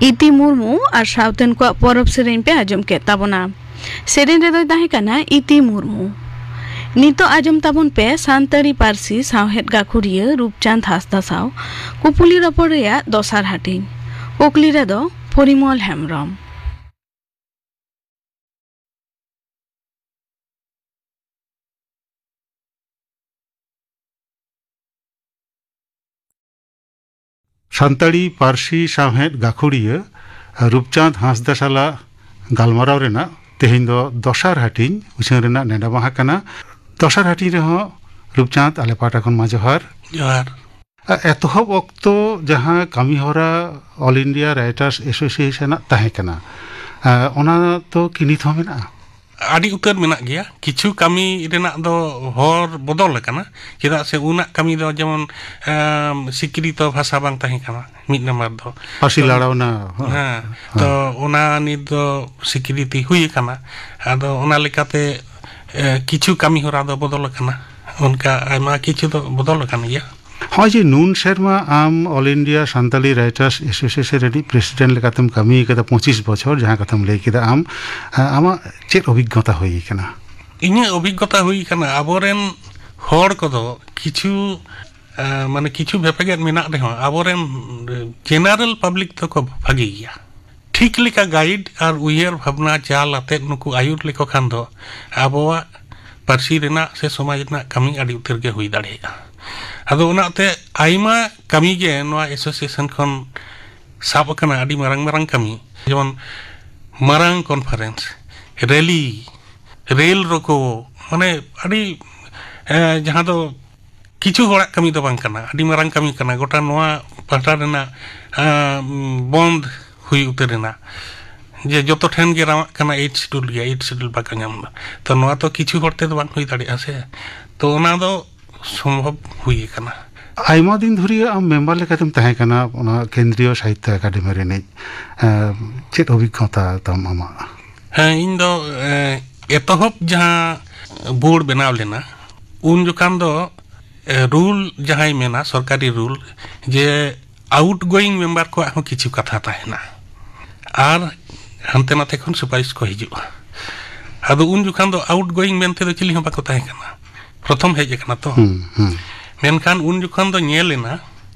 ᱤᱛᱤ ᱢᱩᱨᱢᱩ ᱟᱨ ᱥᱟᱶᱛᱮᱱ ᱠᱚᱣᱟᱜ ᱯᱚᱨᱚᱵᱽ ᱥᱮᱨᱮᱧ ᱯᱮ ᱟᱸᱡᱚᱢ ᱠᱮᱫ ᱛᱟᱵᱚᱱᱟ᱾ ᱥᱮᱨᱮᱧ ᱨᱮᱫᱚᱭ ᱛᱟᱦᱮᱸ ᱠᱟᱱᱟ ᱤᱛᱤ ᱢᱩᱨᱢᱩ᱾ ᱱᱤᱛᱚᱜ ᱟᱸᱡᱚᱢ ᱛᱟᱵᱚᱱ ᱯᱮ ᱥᱟᱱᱛᱟᱲᱤ ᱯᱟᱹᱨᱥᱤ ᱥᱟᱶᱦᱮᱫ ᱜᱟᱹᱠᱷᱩᱲᱤᱭᱟᱹ ᱨᱩᱯᱪᱟᱸᱫᱽ ᱦᱟᱸᱥᱫᱟ ᱥᱟᱶ ᱠᱩᱯᱩᱞᱤ ᱨᱚᱯᱚᱲ ᱨᱮᱭᱟᱜ ᱫᱚᱥᱟᱨ ᱦᱟᱹᱴᱤᱧ᱾ ᱠᱩᱠᱞᱤ ᱨᱮᱫᱚ ᱯᱚᱨᱤᱢᱚᱞ ᱦᱮᱢᱵᱽᱨᱚᱢ᱾ ᱥᱟᱱᱛᱟᱲᱤ ᱯᱟᱹᱨᱥᱤ ᱥᱟᱶᱦᱮᱫ ᱜᱟᱹᱠᱷᱩᱲᱤᱭᱟᱹ ᱨᱩᱯᱪᱟᱸᱫᱽ ᱦᱟᱸᱥᱫᱟ ᱥᱟᱞᱟᱜ ᱜᱟᱞᱢᱟᱨᱟᱣ ᱨᱮᱱᱟᱜ ᱛᱮᱦᱮᱧ ᱫᱚ ᱫᱚᱥᱟᱨ ᱦᱟᱹᱴᱤᱧ ᱩᱪᱷᱟᱹᱱ ᱨᱮᱱᱟᱜ ᱱᱮᱰᱟ ᱢᱟᱦᱟ ᱠᱟᱱᱟ᱾ ᱫᱚᱥᱟᱨ ᱦᱟᱹᱴᱤᱧ ᱨᱮᱦᱚᱸ ᱨᱩᱯᱪᱟᱸᱫᱽ, ᱟᱞᱮ ᱯᱟᱦᱴᱟ ᱠᱷᱚᱱ ᱢᱟ ᱡᱚᱦᱟᱨ᱾ ᱡᱚᱦᱟᱨ᱾ ᱟ, ᱮᱛᱚᱦᱚᱵ ᱚᱠᱛᱚ ᱡᱟᱦᱟᱸ ᱠᱟᱹᱢᱤ ᱦᱚᱨᱟ All India Writers Association ᱟᱜ ᱛᱟᱦᱮᱸ ᱠᱟᱱᱟ, ᱟ, ᱚᱱᱟ ᱫᱚ ᱠᱤ ᱱᱤᱛ ᱦᱚᱸ ᱢᱮᱱᱟᱜᱼᱟ? ᱟᱹᱰᱤ ᱩᱛᱟᱹᱨ ᱢᱮᱱᱟᱜ ᱜᱮᱭᱟ᱾ ᱠᱤᱪᱷᱩ ᱠᱟᱹᱢᱤ ᱨᱮᱱᱟᱜ ᱫᱚ ᱦᱚᱨ ᱵᱚᱫᱚᱞ ᱟᱠᱟᱱᱟ, ᱪᱮᱫᱟᱜ ᱥᱮ ᱩᱱᱟᱜ ᱠᱟᱹᱢᱤ ᱫᱚ ᱡᱮᱢᱚᱱ, ᱮᱢ, ᱥᱤᱠᱨᱤᱛᱚ ᱵᱷᱟᱥᱟ ᱵᱟᱝ ᱛᱟᱦᱮᱸ ᱠᱟᱱᱟ, ᱢᱤᱫ ᱱᱟᱢᱵᱟᱨ ᱫᱚ᱾ ᱯᱟᱹᱨᱥᱤ ᱛᱚ, ᱞᱟᱲᱟᱣᱱᱟ᱾ ᱦᱮᱸ, ᱦᱮᱸ᱾ ᱛᱚ ᱚᱱᱟ ᱱᱤᱛ ᱫᱚ ᱥᱤᱠᱨᱤᱛᱤ ᱦᱩᱭ ᱟᱠᱟᱱᱟ᱾ ᱟᱫᱚ ᱚᱱᱟ ᱞᱮᱠᱟᱛᱮ, ᱮ, ᱠᱤᱪᱷᱩ ᱠᱟᱹᱢᱤ ᱦᱚᱨᱟ ᱫᱚ ᱵᱚᱫᱚᱞ ᱟᱠᱟᱱᱟ, ᱚᱱᱠᱟ ᱟᱭᱢᱟ ᱠᱤᱪᱷᱩ ᱫᱚ ᱵᱚᱫᱚᱞ ᱟᱠᱟᱱ ᱜᱮᱭᱟ᱾ ᱦᱚᱸᱜᱼᱚᱭ ᱡᱮ ᱱᱩᱱ ᱥᱮᱨᱢᱟ ᱟᱢ All India Santali Writers Association ᱨᱤᱱᱤᱡ president ᱞᱮᱠᱟᱛᱮᱢ ᱠᱟᱹᱢᱤ ᱠᱟᱫᱟ, ᱯᱚᱸᱪᱤᱥ ᱵᱚᱪᱷᱚᱨ, ᱡᱟᱦᱟᱸ ᱠᱟᱛᱷᱟᱢ ᱞᱟᱹᱭ ᱠᱮᱫᱟ ᱟᱢ, ᱟ-, ᱟᱢᱟᱜ ᱪᱮᱫ ᱚᱵᱷᱤᱜᱽᱜᱚᱛᱟ ᱦᱩᱭ ᱠᱟᱱᱟ? ᱤᱧᱟᱹᱜ ᱚᱵᱷᱤᱜᱽᱜᱚᱛᱟ ᱦᱩᱭ ᱠᱟᱱᱟ, ᱟᱵᱚᱨᱮᱱ ᱦᱚᱲ ᱠᱚᱫᱚ ᱠᱤᱪᱷᱩ, ᱟ, ᱢᱟᱱᱮ ᱠᱤᱪᱷᱩ ᱵᱷᱮᱯᱮᱜᱮᱫ ᱢᱮᱱᱟᱜ ᱨᱮᱦᱚᱸ, ᱟᱵᱚᱨᱮᱱ general public ᱫᱚᱠᱚ ᱵᱷᱟᱜᱮ ᱜᱮᱭᱟ᱾ ᱴᱷᱤᱠ ᱞᱮᱠᱟ guide ᱟᱨ ᱩᱭᱦᱟᱹᱨ ᱵᱷᱟᱵᱽᱱᱟ ᱪᱟᱞ ᱟᱛᱮᱫ ᱱᱩᱠᱩ ᱟᱹᱭᱩᱨ ᱞᱮᱠᱚ ᱠᱷᱟᱱ ᱫᱚ ᱟᱵᱚᱣᱟᱜ ᱯᱟᱹᱨᱥᱤ ᱨᱮᱱᱟᱜ ᱥᱮ ᱥᱚᱢᱟᱡᱽ ᱨᱮᱱᱟᱜ ᱠᱟᱹᱢᱤ ᱟᱹᱰᱤ ᱩᱛᱟᱹᱨ ᱜᱮ ᱦᱩᱭ ᱫᱟᱲᱮᱭᱟᱜᱼᱟ᱾ ᱟᱫᱚ ᱚᱱᱟᱛᱮ ᱟᱭᱢᱟ ᱠᱟᱹᱢᱤ ᱜᱮ ᱱᱚᱣᱟ association ᱠᱷᱚᱱ ᱥᱟᱵ ᱟᱠᱟᱱᱟ, ᱟᱹᱰᱤ ᱢᱟᱨᱟᱝ ᱢᱟᱨᱟᱝ ᱠᱟᱹᱢᱤ, ᱡᱮᱢᱚᱱ ᱢᱟᱨᱟᱝ conference, rally, ᱨᱮᱞ ᱨᱳᱠᱳ, ᱢᱟᱱᱮ ᱟᱹᱰᱤ, ᱮ, ᱡᱟᱦᱟᱸ ᱫᱚ ᱠᱤᱪᱷᱩ ᱦᱚᱲᱟᱜ ᱠᱟᱹᱢᱤ ᱫᱚ ᱵᱟᱝ ᱠᱟᱱᱟ, ᱟᱹᱰᱤ ᱢᱟᱨᱟᱝ ᱠᱟᱹᱢᱤ ᱠᱟᱱᱟ᱾ ᱜᱚᱴᱟ ᱱᱚᱣᱟ ᱯᱟᱦᱴᱟ ᱨᱮᱱᱟᱜ, ᱟᱸ, ᱵᱚᱱᱫ ᱦᱩᱭ ᱩᱛᱟᱹᱨ ᱮᱱᱟ, ᱡᱮ ᱡᱚᱛᱚ ᱴᱷᱮᱱ ᱜᱮ ᱨᱟᱣᱟᱜ ᱠᱟᱱᱟ, eighth schedule ᱜᱮᱭᱟ, eighth schedule ᱵᱟᱠᱚ ᱧᱟᱢ ᱮᱫᱟ᱾ ᱛᱚ ᱱᱚᱣᱟ ᱛᱚ ᱠᱤᱪᱷᱩ ᱦᱚᱲ ᱛᱮᱫᱚ ᱵᱟᱝ ᱦᱩᱭ ᱫᱟᱲᱮᱭᱟᱜᱼᱟ ᱥᱮ, ᱛᱚ ᱚᱱᱟ ᱫᱚ ᱥᱚᱢᱵᱷᱚᱵ ᱦᱩᱭ ᱟᱠᱟᱱᱟ᱾ ᱟᱭᱢᱟ ᱫᱤᱱ ᱫᱷᱩᱨᱤᱭᱟᱹ ᱟᱢ member ᱞᱮᱠᱟᱛᱮᱢ ᱛᱟᱦᱮᱸ ᱠᱟᱱᱟ ᱚᱱᱟ ᱠᱮᱱᱫᱨᱤᱭᱚ ᱥᱟᱦᱤᱛᱛᱚ ᱮᱠᱟᱰᱮᱢᱤ ᱨᱤᱱᱤᱡ, ᱮᱸ, ᱪᱮᱫ ᱚᱵᱷᱤᱜᱽᱜᱚᱛᱟ ᱛᱟᱢ ᱟᱢᱟᱜ? ᱦᱮᱸ, ᱤᱧ ᱫᱚ, ᱮᱸ, ᱮᱛᱚᱦᱚᱵ ᱡᱟᱦᱟᱸ ᱵᱳᱨᱰ ᱵᱮᱱᱟᱣ ᱞᱮᱱᱟ, ᱩᱱ ᱡᱚᱠᱷᱟᱱ ᱫᱚ, ᱮ, ᱨᱩᱞ ᱡᱟᱦᱟᱸᱭ ᱢᱮᱱᱟ, ᱥᱚᱨᱠᱟᱨᱤ ᱨᱩᱞ, ᱡᱮ ᱟᱣᱩᱴ ᱜᱳᱭᱤᱝ ᱢᱮᱢᱵᱟᱨ ᱠᱚᱣᱟᱜ ᱦᱚᱸ ᱠᱤᱪᱷᱩ ᱠᱟᱛᱷᱟ ᱛᱟᱦᱮᱱᱟ, ᱟᱨ ᱦᱟᱱᱛᱮ ᱱᱟᱛᱮ ᱠᱷᱚᱱ ᱥᱩᱯᱟᱨᱤᱥ ᱠᱚ ᱦᱤᱡᱩᱜᱼᱟ᱾ ᱟᱫᱚ ᱩᱱ ᱡᱚᱠᱷᱟᱱ ᱫᱚ ᱟᱣᱩᱴ ᱜᱳᱭᱤᱝ ᱢᱮᱱᱛᱮ ᱫᱚ ᱪᱤᱞᱤ ᱦᱚᱸ ᱵᱟᱠᱚ ᱛᱟᱦᱮᱸ ᱠᱟᱱᱟ, ᱯᱨᱚᱛᱷᱚᱢ ᱦᱮᱡ ᱟᱠᱟᱱᱟ ᱛᱚ᱾ ᱦᱩᱸ, ᱦᱩᱸ᱾ ᱢᱮᱱᱠᱷᱟᱱ ᱩᱱ ᱡᱚᱠᱷᱟᱱ ᱫᱚ ᱧᱮᱞ ᱮᱱᱟ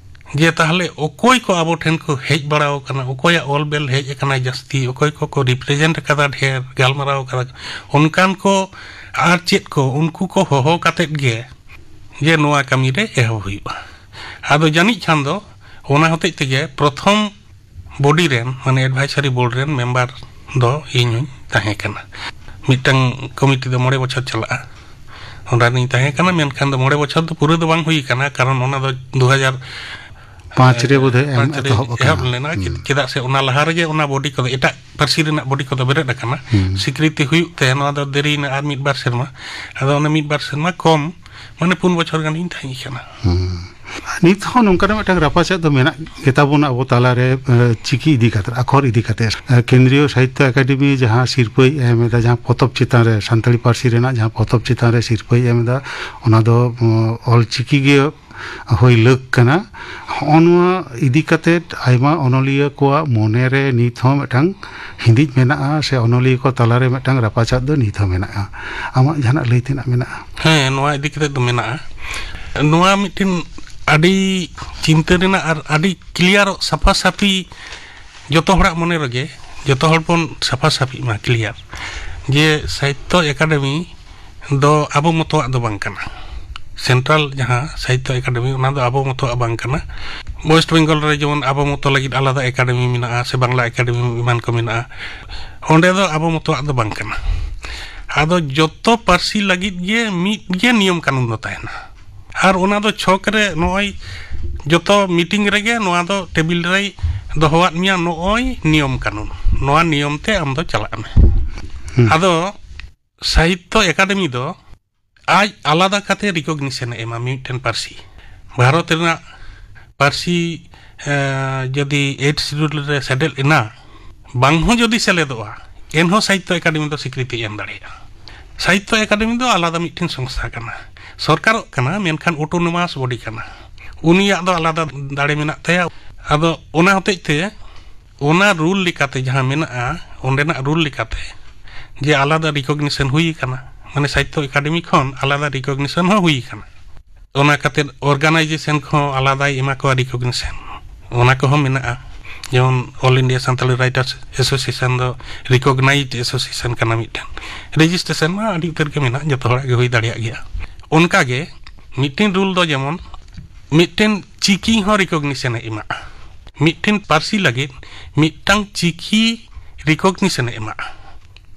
ᱡᱮ ᱛᱟᱦᱞᱮ ᱚᱠᱚᱭ ᱠᱚ ᱟᱵᱚ ᱴᱷᱮᱱ ᱠᱚ ᱦᱮᱡ ᱵᱟᱲᱟ ᱟᱠᱟᱱᱟ, ᱚᱠᱚᱭᱟᱜ ᱚᱞ ᱵᱮᱞ ᱦᱮᱡ ᱟᱠᱟᱱᱟ ᱡᱟᱹᱥᱛᱤ, ᱚᱠᱚᱭ ᱠᱚᱠᱚ ᱨᱤᱯᱨᱮᱡᱮᱱᱴ ᱟᱠᱟᱫᱟ ᱰᱷᱮᱨ, ᱜᱟᱞᱢᱟᱨᱟᱣ ᱟᱠᱟᱫᱟ, ᱚᱱᱠᱟᱱ ᱠᱚ ᱟᱨ ᱪᱮᱫ ᱠᱚ, ᱩᱱᱠᱩ ᱠᱚ ᱦᱚᱦᱚ ᱠᱟᱛᱮᱫ ᱜᱮ ᱡᱮ ᱱᱚᱣᱟ ᱠᱟᱹᱢᱤ ᱨᱮ ᱮᱦᱚᱵ ᱦᱩᱭᱩᱜᱼᱟ᱾ ᱟᱫᱚ ᱡᱟᱹᱱᱤᱡ ᱠᱷᱟᱱ ᱫᱚ ᱚᱱᱟ ᱦᱚᱛᱮᱡ ᱛᱮᱜᱮ ᱯᱨᱚᱛᱷᱚᱢ ᱵᱚᱰᱤ ᱨᱮᱱ, ᱢᱟᱱᱮ ᱮᱰᱵᱷᱟᱭᱥᱟᱨᱤ ᱵᱳᱨᱰ ᱨᱮᱱ ᱢᱮᱢᱵᱟᱨ ᱫᱚ ᱤᱧ ᱦᱚᱧ ᱛᱟᱦᱮᱸ ᱠᱟᱱᱟ᱾ ᱢᱤᱫᱴᱟᱝ ᱠᱚᱢᱤᱴᱤ ᱫᱚ ᱢᱚᱬᱮ ᱵᱚᱪᱷᱚᱨ ᱪᱟᱞᱟᱜᱼᱟ, ᱚᱸᱰᱮ ᱨᱤᱧ ᱛᱟᱦᱮᱸ ᱠᱟᱱᱟ᱾ ᱢᱮᱱᱠᱷᱟᱱ ᱫᱚ ᱢᱚᱬᱮ ᱵᱚᱪᱷᱚᱨ ᱫᱚ ᱯᱩᱨᱟᱹ ᱫᱚ ᱵᱟᱝ ᱦᱩᱭ ᱠᱟᱱᱟ, ᱠᱟᱨᱚᱱ ᱚᱱᱟ ᱫᱚ ᱫᱩ ᱦᱟᱡᱟᱨ ᱯᱟᱸᱪ ᱨᱮ ᱵᱳᱫᱷᱚᱭ ᱮᱢ ᱯᱟᱸᱪ ᱨᱮ ᱮᱛᱚᱦᱚᱵ ᱟᱠᱟᱱᱟ᱾ ᱮᱦᱚᱵ ᱞᱮᱱᱟ᱾ ᱦᱩᱸ᱾ ᱪᱮᱫᱟᱜ ᱥᱮ ᱚᱱᱟ ᱞᱟᱦᱟ ᱨᱮᱜᱮ ᱚᱱᱟ ᱵᱚᱰᱤ ᱠᱚᱫᱚ, ᱮᱴᱟᱜ ᱯᱟᱹᱨᱥᱤ ᱨᱮᱱᱟᱜ ᱵᱚᱰᱤ ᱠᱚᱫᱚ ᱵᱮᱨᱮᱫ ᱟᱠᱟᱱᱟ, ᱦᱩᱸ᱾ ᱥᱤᱠᱨᱤᱛᱤ ᱦᱩᱭᱩᱜ ᱛᱮ ᱱᱚᱣᱟ ᱫᱚ ᱫᱮᱨᱤᱭᱮᱱᱟ ᱟᱨ ᱢᱤᱫ ᱵᱟᱨ ᱥᱮᱨᱢᱟ᱾ ᱟᱫᱚ ᱚᱱᱟ ᱢᱤᱫ ᱵᱟᱨ ᱥᱮᱨᱢᱟ ᱠᱚᱢ, ᱢᱟᱱᱮ ᱯᱩᱱ ᱵᱚᱪᱷᱚᱨ ᱜᱟᱱᱤᱧ ᱛᱟᱦᱮᱸ ᱠᱟᱱᱟ᱾ ᱦᱩᱸ᱾ ᱱᱤᱛ ᱦᱚᱸ ᱱᱚᱝᱠᱟᱱᱟᱜ ᱢᱤᱫᱴᱟᱝ ᱨᱟᱯᱟᱪᱟᱜ ᱫᱚ ᱢᱮᱱᱟᱜ ᱜᱮᱛᱟ ᱵᱚᱱᱟ ᱟᱵᱚ ᱛᱟᱞᱟᱨᱮ, ᱮ, ᱪᱤᱠᱤ ᱤᱫᱤ ᱠᱟᱛᱮ, ᱟᱠᱷᱚᱨ ᱤᱫᱤ ᱠᱟᱛᱮ᱾ ᱮ, ᱠᱮᱱᱫᱨᱤᱭᱚ ᱥᱟᱦᱤᱛᱛᱚ ᱮᱠᱟᱰᱮᱢᱤ ᱡᱟᱦᱟᱸ ᱥᱤᱨᱯᱟᱹᱭ ᱮᱢ ᱮᱫᱟ, ᱡᱟᱦᱟᱸ ᱯᱚᱛᱚᱵ ᱪᱮᱛᱟᱱ ᱨᱮ, ᱥᱟᱱᱛᱟᱲᱤ ᱯᱟᱹᱨᱥᱤ ᱨᱮᱱᱟᱜ ᱡᱟᱦᱟᱸ ᱯᱚᱛᱚᱵ ᱪᱮᱛᱟᱱ ᱨᱮ ᱥᱤᱨᱯᱟᱹᱭ ᱮᱢ ᱮᱫᱟ, ᱚᱱᱟ ᱫᱚ, ᱚ, ᱚᱞ ᱪᱤᱠᱤ ᱜᱮ ᱦᱩᱭ ᱞᱟᱹᱠ ᱠᱟᱱᱟ᱾ ᱦᱚᱸᱜᱼᱚ ᱱᱚᱣᱟ ᱤᱫᱤ ᱠᱟᱛᱮ ᱟᱭᱢᱟ ᱚᱱᱚᱞᱤᱭᱟᱹ ᱠᱚᱣᱟᱜ ᱢᱚᱱᱮ ᱨᱮ ᱱᱤᱛ ᱦᱚᱸ ᱢᱤᱫᱴᱟᱝ ᱦᱤᱸᱫᱤᱡ ᱢᱮᱱᱟᱜᱼᱟ, ᱥᱮ ᱚᱱᱚᱞᱤᱭᱟᱹ ᱠᱚ ᱛᱟᱞᱟᱨᱮ ᱢᱤᱫᱴᱟᱝ ᱨᱟᱯᱟᱪᱟᱜ ᱫᱚ ᱱᱤᱛ ᱦᱚᱸ ᱢᱮᱱᱟᱜᱼᱟ᱾ ᱟᱢᱟᱜ ᱡᱟᱦᱟᱱᱟᱜ ᱞᱟᱹᱭ ᱛᱮᱱᱟᱜ ᱢᱮᱱᱟᱜᱼᱟ? ᱦᱮᱸ, ᱱᱚᱣᱟ ᱤᱫᱤ ᱠᱟᱛᱮ ᱫᱚ ᱢᱮᱱᱟᱜᱼᱟ᱾ ᱱᱚᱣᱟ ᱢᱤᱫᱴᱮᱱ ᱟᱹᱰᱤ ᱪᱤᱱᱛᱟᱹ ᱨᱮᱱᱟᱜ ᱟᱨ ᱟᱹᱰᱤ ᱠᱞᱤᱭᱟᱨᱚᱜ, ᱥᱟᱯᱷᱟ ᱥᱟᱯᱷᱤ ᱡᱚᱛᱚ ᱦᱚᱲᱟᱜ ᱢᱚᱱᱮ ᱨᱮᱜᱮ, ᱡᱚᱛᱚ ᱦᱚᱲ ᱵᱚᱱ ᱥᱟᱯᱷᱟ ᱥᱟᱯᱷᱤᱜ ᱢᱟ, ᱠᱞᱤᱭᱟᱨ, ᱡᱮ ᱥᱟᱦᱤᱛᱛᱚ ᱮᱠᱟᱰᱮᱢᱤ ᱫᱚ ᱟᱵᱚ ᱢᱚᱛᱚᱣᱟᱜ ᱫᱚ ᱵᱟᱝ ᱠᱟᱱᱟ᱾ ᱥᱮᱱᱴᱨᱟᱞ ᱡᱟᱦᱟᱸ ᱥᱟᱦᱤᱛᱛᱚ ᱮᱠᱟᱰᱮᱢᱤ, ᱚᱱᱟ ᱫᱚ ᱟᱵᱚ ᱢᱚᱛᱚᱣᱟᱜ ᱵᱟᱝ ᱠᱟᱱᱟ᱾ ᱳᱭᱮᱥᱴ ᱵᱮᱝᱜᱚᱞ ᱨᱮ ᱡᱮᱢᱚᱱ ᱟᱵᱚ ᱢᱚᱛᱚ ᱞᱟᱹᱜᱤᱫ ᱟᱞᱟᱫᱟ ᱮᱠᱟᱰᱮᱢᱤ ᱢᱮᱱᱟᱜᱼᱟ, ᱥᱮ ᱵᱟᱝᱞᱟ ᱮᱠᱟᱰᱮᱢᱤ ᱮᱢᱟᱱ ᱠᱚ ᱢᱮᱱᱟᱜᱼᱟ, ᱚᱸᱰᱮ ᱫᱚ ᱟᱵᱚ ᱢᱚᱛᱚᱣᱟᱜ ᱫᱚ ᱵᱟᱝ ᱠᱟᱱᱟ᱾ ᱟᱫᱚ ᱡᱚᱛᱚ ᱯᱟᱹᱨᱥᱤ ᱞᱟᱹᱜᱤᱫ ᱜᱮ ᱢᱤᱫ ᱜᱮ ᱱᱤᱭᱚᱢ ᱠᱟᱹᱱᱩᱱ ᱫᱚ ᱛᱟᱦᱮᱱᱟ᱾ ᱟᱨ ᱚᱱᱟ ᱫᱚ ᱪᱷᱚᱠ ᱨᱮ, ᱱᱚᱜᱼᱚᱭ ᱡᱚᱛᱚ ᱢᱤᱴᱤᱝ ᱨᱮᱜᱮ ᱱᱚᱣᱟ ᱫᱚ ᱴᱮᱵᱤᱞ ᱨᱮᱭ ᱫᱚᱦᱚᱣᱟᱫ ᱢᱮᱭᱟ, ᱱᱚᱜᱼᱚᱭ ᱱᱤᱭᱚᱢ ᱠᱟᱹᱱᱩᱱ, ᱱᱚᱣᱟ ᱱᱤᱭᱚᱢ ᱛᱮ ᱟᱢ ᱫᱚ ᱪᱟᱞᱟᱜ ᱢᱮ᱾ ᱦᱩᱸ᱾ ᱟᱫᱚ ᱥᱟᱦᱤᱛᱛᱚ ᱮᱠᱟᱰᱮᱢᱤ ᱫᱚ ᱟᱡ ᱟᱞᱟᱫᱟ ᱠᱟᱛᱮ ᱨᱤᱠᱚᱜᱱᱤᱥᱚᱱ ᱮ ᱮᱢᱟ ᱢᱤᱫᱴᱮᱱ ᱯᱟᱹᱨᱥᱤ᱾ ᱵᱷᱟᱨᱚᱛ ᱨᱮᱱᱟᱜ ᱯᱟᱹᱨᱥᱤ, ᱮ, ᱡᱩᱫᱤ ᱮᱭᱤᱴ ᱥᱤᱰᱩᱞ ᱨᱮ ᱥᱮᱞᱮᱫ ᱮᱱᱟ, ᱵᱟᱝ ᱦᱚᱸ ᱡᱩᱫᱤ ᱥᱮᱞᱮᱫᱚᱜᱼᱟ, ᱮᱱᱦᱚᱸ ᱥᱟᱦᱤᱛᱛᱚ ᱮᱠᱟᱰᱮᱢᱤ ᱫᱚ ᱥᱤᱠᱨᱤᱛᱤ ᱮᱢ ᱫᱟᱲᱮᱭᱟᱜᱼᱟ᱾ ᱥᱟᱦᱤᱛᱛᱚ ᱮᱠᱟᱰᱮᱢᱤ ᱫᱚ ᱟᱞᱟᱫᱟ ᱢᱤᱫᱴᱮᱱ ᱥᱚᱝᱥᱛᱷᱟ ᱠᱟᱱᱟ, ᱥᱚᱨᱠᱟᱨᱚᱜ ᱠᱟᱱᱟ, ᱢᱮᱱᱠᱷᱟᱱ ᱚᱴᱳᱱᱚᱢᱟᱥ ᱵᱚᱰᱤ ᱠᱟᱱᱟ᱾ ᱩᱱᱤᱭᱟᱜ ᱫᱚ ᱟᱞᱟᱫᱟ ᱫᱟᱲᱮ ᱢᱮᱱᱟᱜ ᱛᱟᱭᱟ᱾ ᱟᱫᱚ ᱚᱱᱟ ᱦᱚᱛᱮᱡ ᱛᱮ ᱚᱱᱟ ᱨᱩᱞ ᱞᱮᱠᱟᱛᱮ ᱡᱟᱦᱟᱸ ᱢᱮᱱᱟᱜᱼᱟ, ᱚᱸᱰᱮᱱᱟᱜ ᱨᱩᱞ ᱞᱮᱠᱟᱛᱮ ᱡᱮ ᱟᱞᱟᱫᱟ ᱨᱤᱠᱚᱜᱱᱤᱥᱚᱱ ᱦᱩᱭ ᱟᱠᱟᱱᱟ, ᱢᱟᱱᱮ ᱥᱟᱦᱤᱛᱛᱚ ᱮᱠᱟᱰᱮᱢᱤ ᱠᱷᱚᱱ ᱟᱞᱟᱫᱟ ᱨᱤᱠᱚᱜᱱᱤᱥᱚᱱ ᱦᱚᱸ ᱦᱩᱭ ᱟᱠᱟᱱᱟ᱾ ᱚᱱᱟ ᱠᱟᱛᱮᱫ ᱚᱨᱜᱟᱱᱟᱭᱡᱮᱥᱚᱱ ᱠᱚᱦᱚᱸ ᱟᱞᱟᱫᱟᱭ ᱮᱢᱟ ᱠᱚᱣᱟ ᱨᱤᱠᱚᱜᱱᱤᱥᱚᱱ, ᱚᱱᱟ ᱠᱚᱦᱚᱸ ᱢᱮᱱᱟᱜᱼᱟ᱾ ᱡᱮᱢᱚᱱ all India Santali writers association ᱫᱚ ᱨᱤᱠᱚᱜᱱᱟᱭᱤᱡᱽᱰ ᱮᱥᱳᱥᱤᱭᱮᱥᱚᱱ ᱠᱟᱱᱟ ᱢᱤᱫᱴᱮᱱ᱾ ᱨᱮᱡᱤᱥᱴᱨᱮᱥᱚᱱ ᱢᱟ ᱟᱹᱰᱤ ᱩᱛᱟᱹᱨ ᱜᱮ ᱢᱮᱱᱟᱜ, ᱡᱚᱛᱚ ᱦᱚᱲᱟᱜ ᱜᱮ ᱦᱩᱭ ᱫᱟᱲᱮᱭᱟᱜ ᱜᱮᱭᱟ᱾ ᱚᱱᱠᱟᱜᱮ ᱢᱤᱫᱴᱮᱱ ᱨᱩᱞ ᱫᱚ ᱡᱮᱢᱚᱱ ᱢᱤᱫᱴᱮᱱ ᱪᱤᱠᱤ ᱦᱚᱸ ᱨᱤᱠᱚᱜᱱᱤᱥᱚᱱ ᱮ ᱮᱢᱟᱜᱼᱟ᱾ ᱢᱤᱫᱴᱮᱱ ᱯᱟᱹᱨᱥᱤ ᱞᱟᱹᱜᱤᱫ ᱢᱤᱫᱴᱟᱝ ᱪᱤᱠᱤ ᱨᱤᱠᱚᱜᱱᱤᱥᱚᱱ ᱮ ᱮᱢᱟᱜᱼᱟ᱾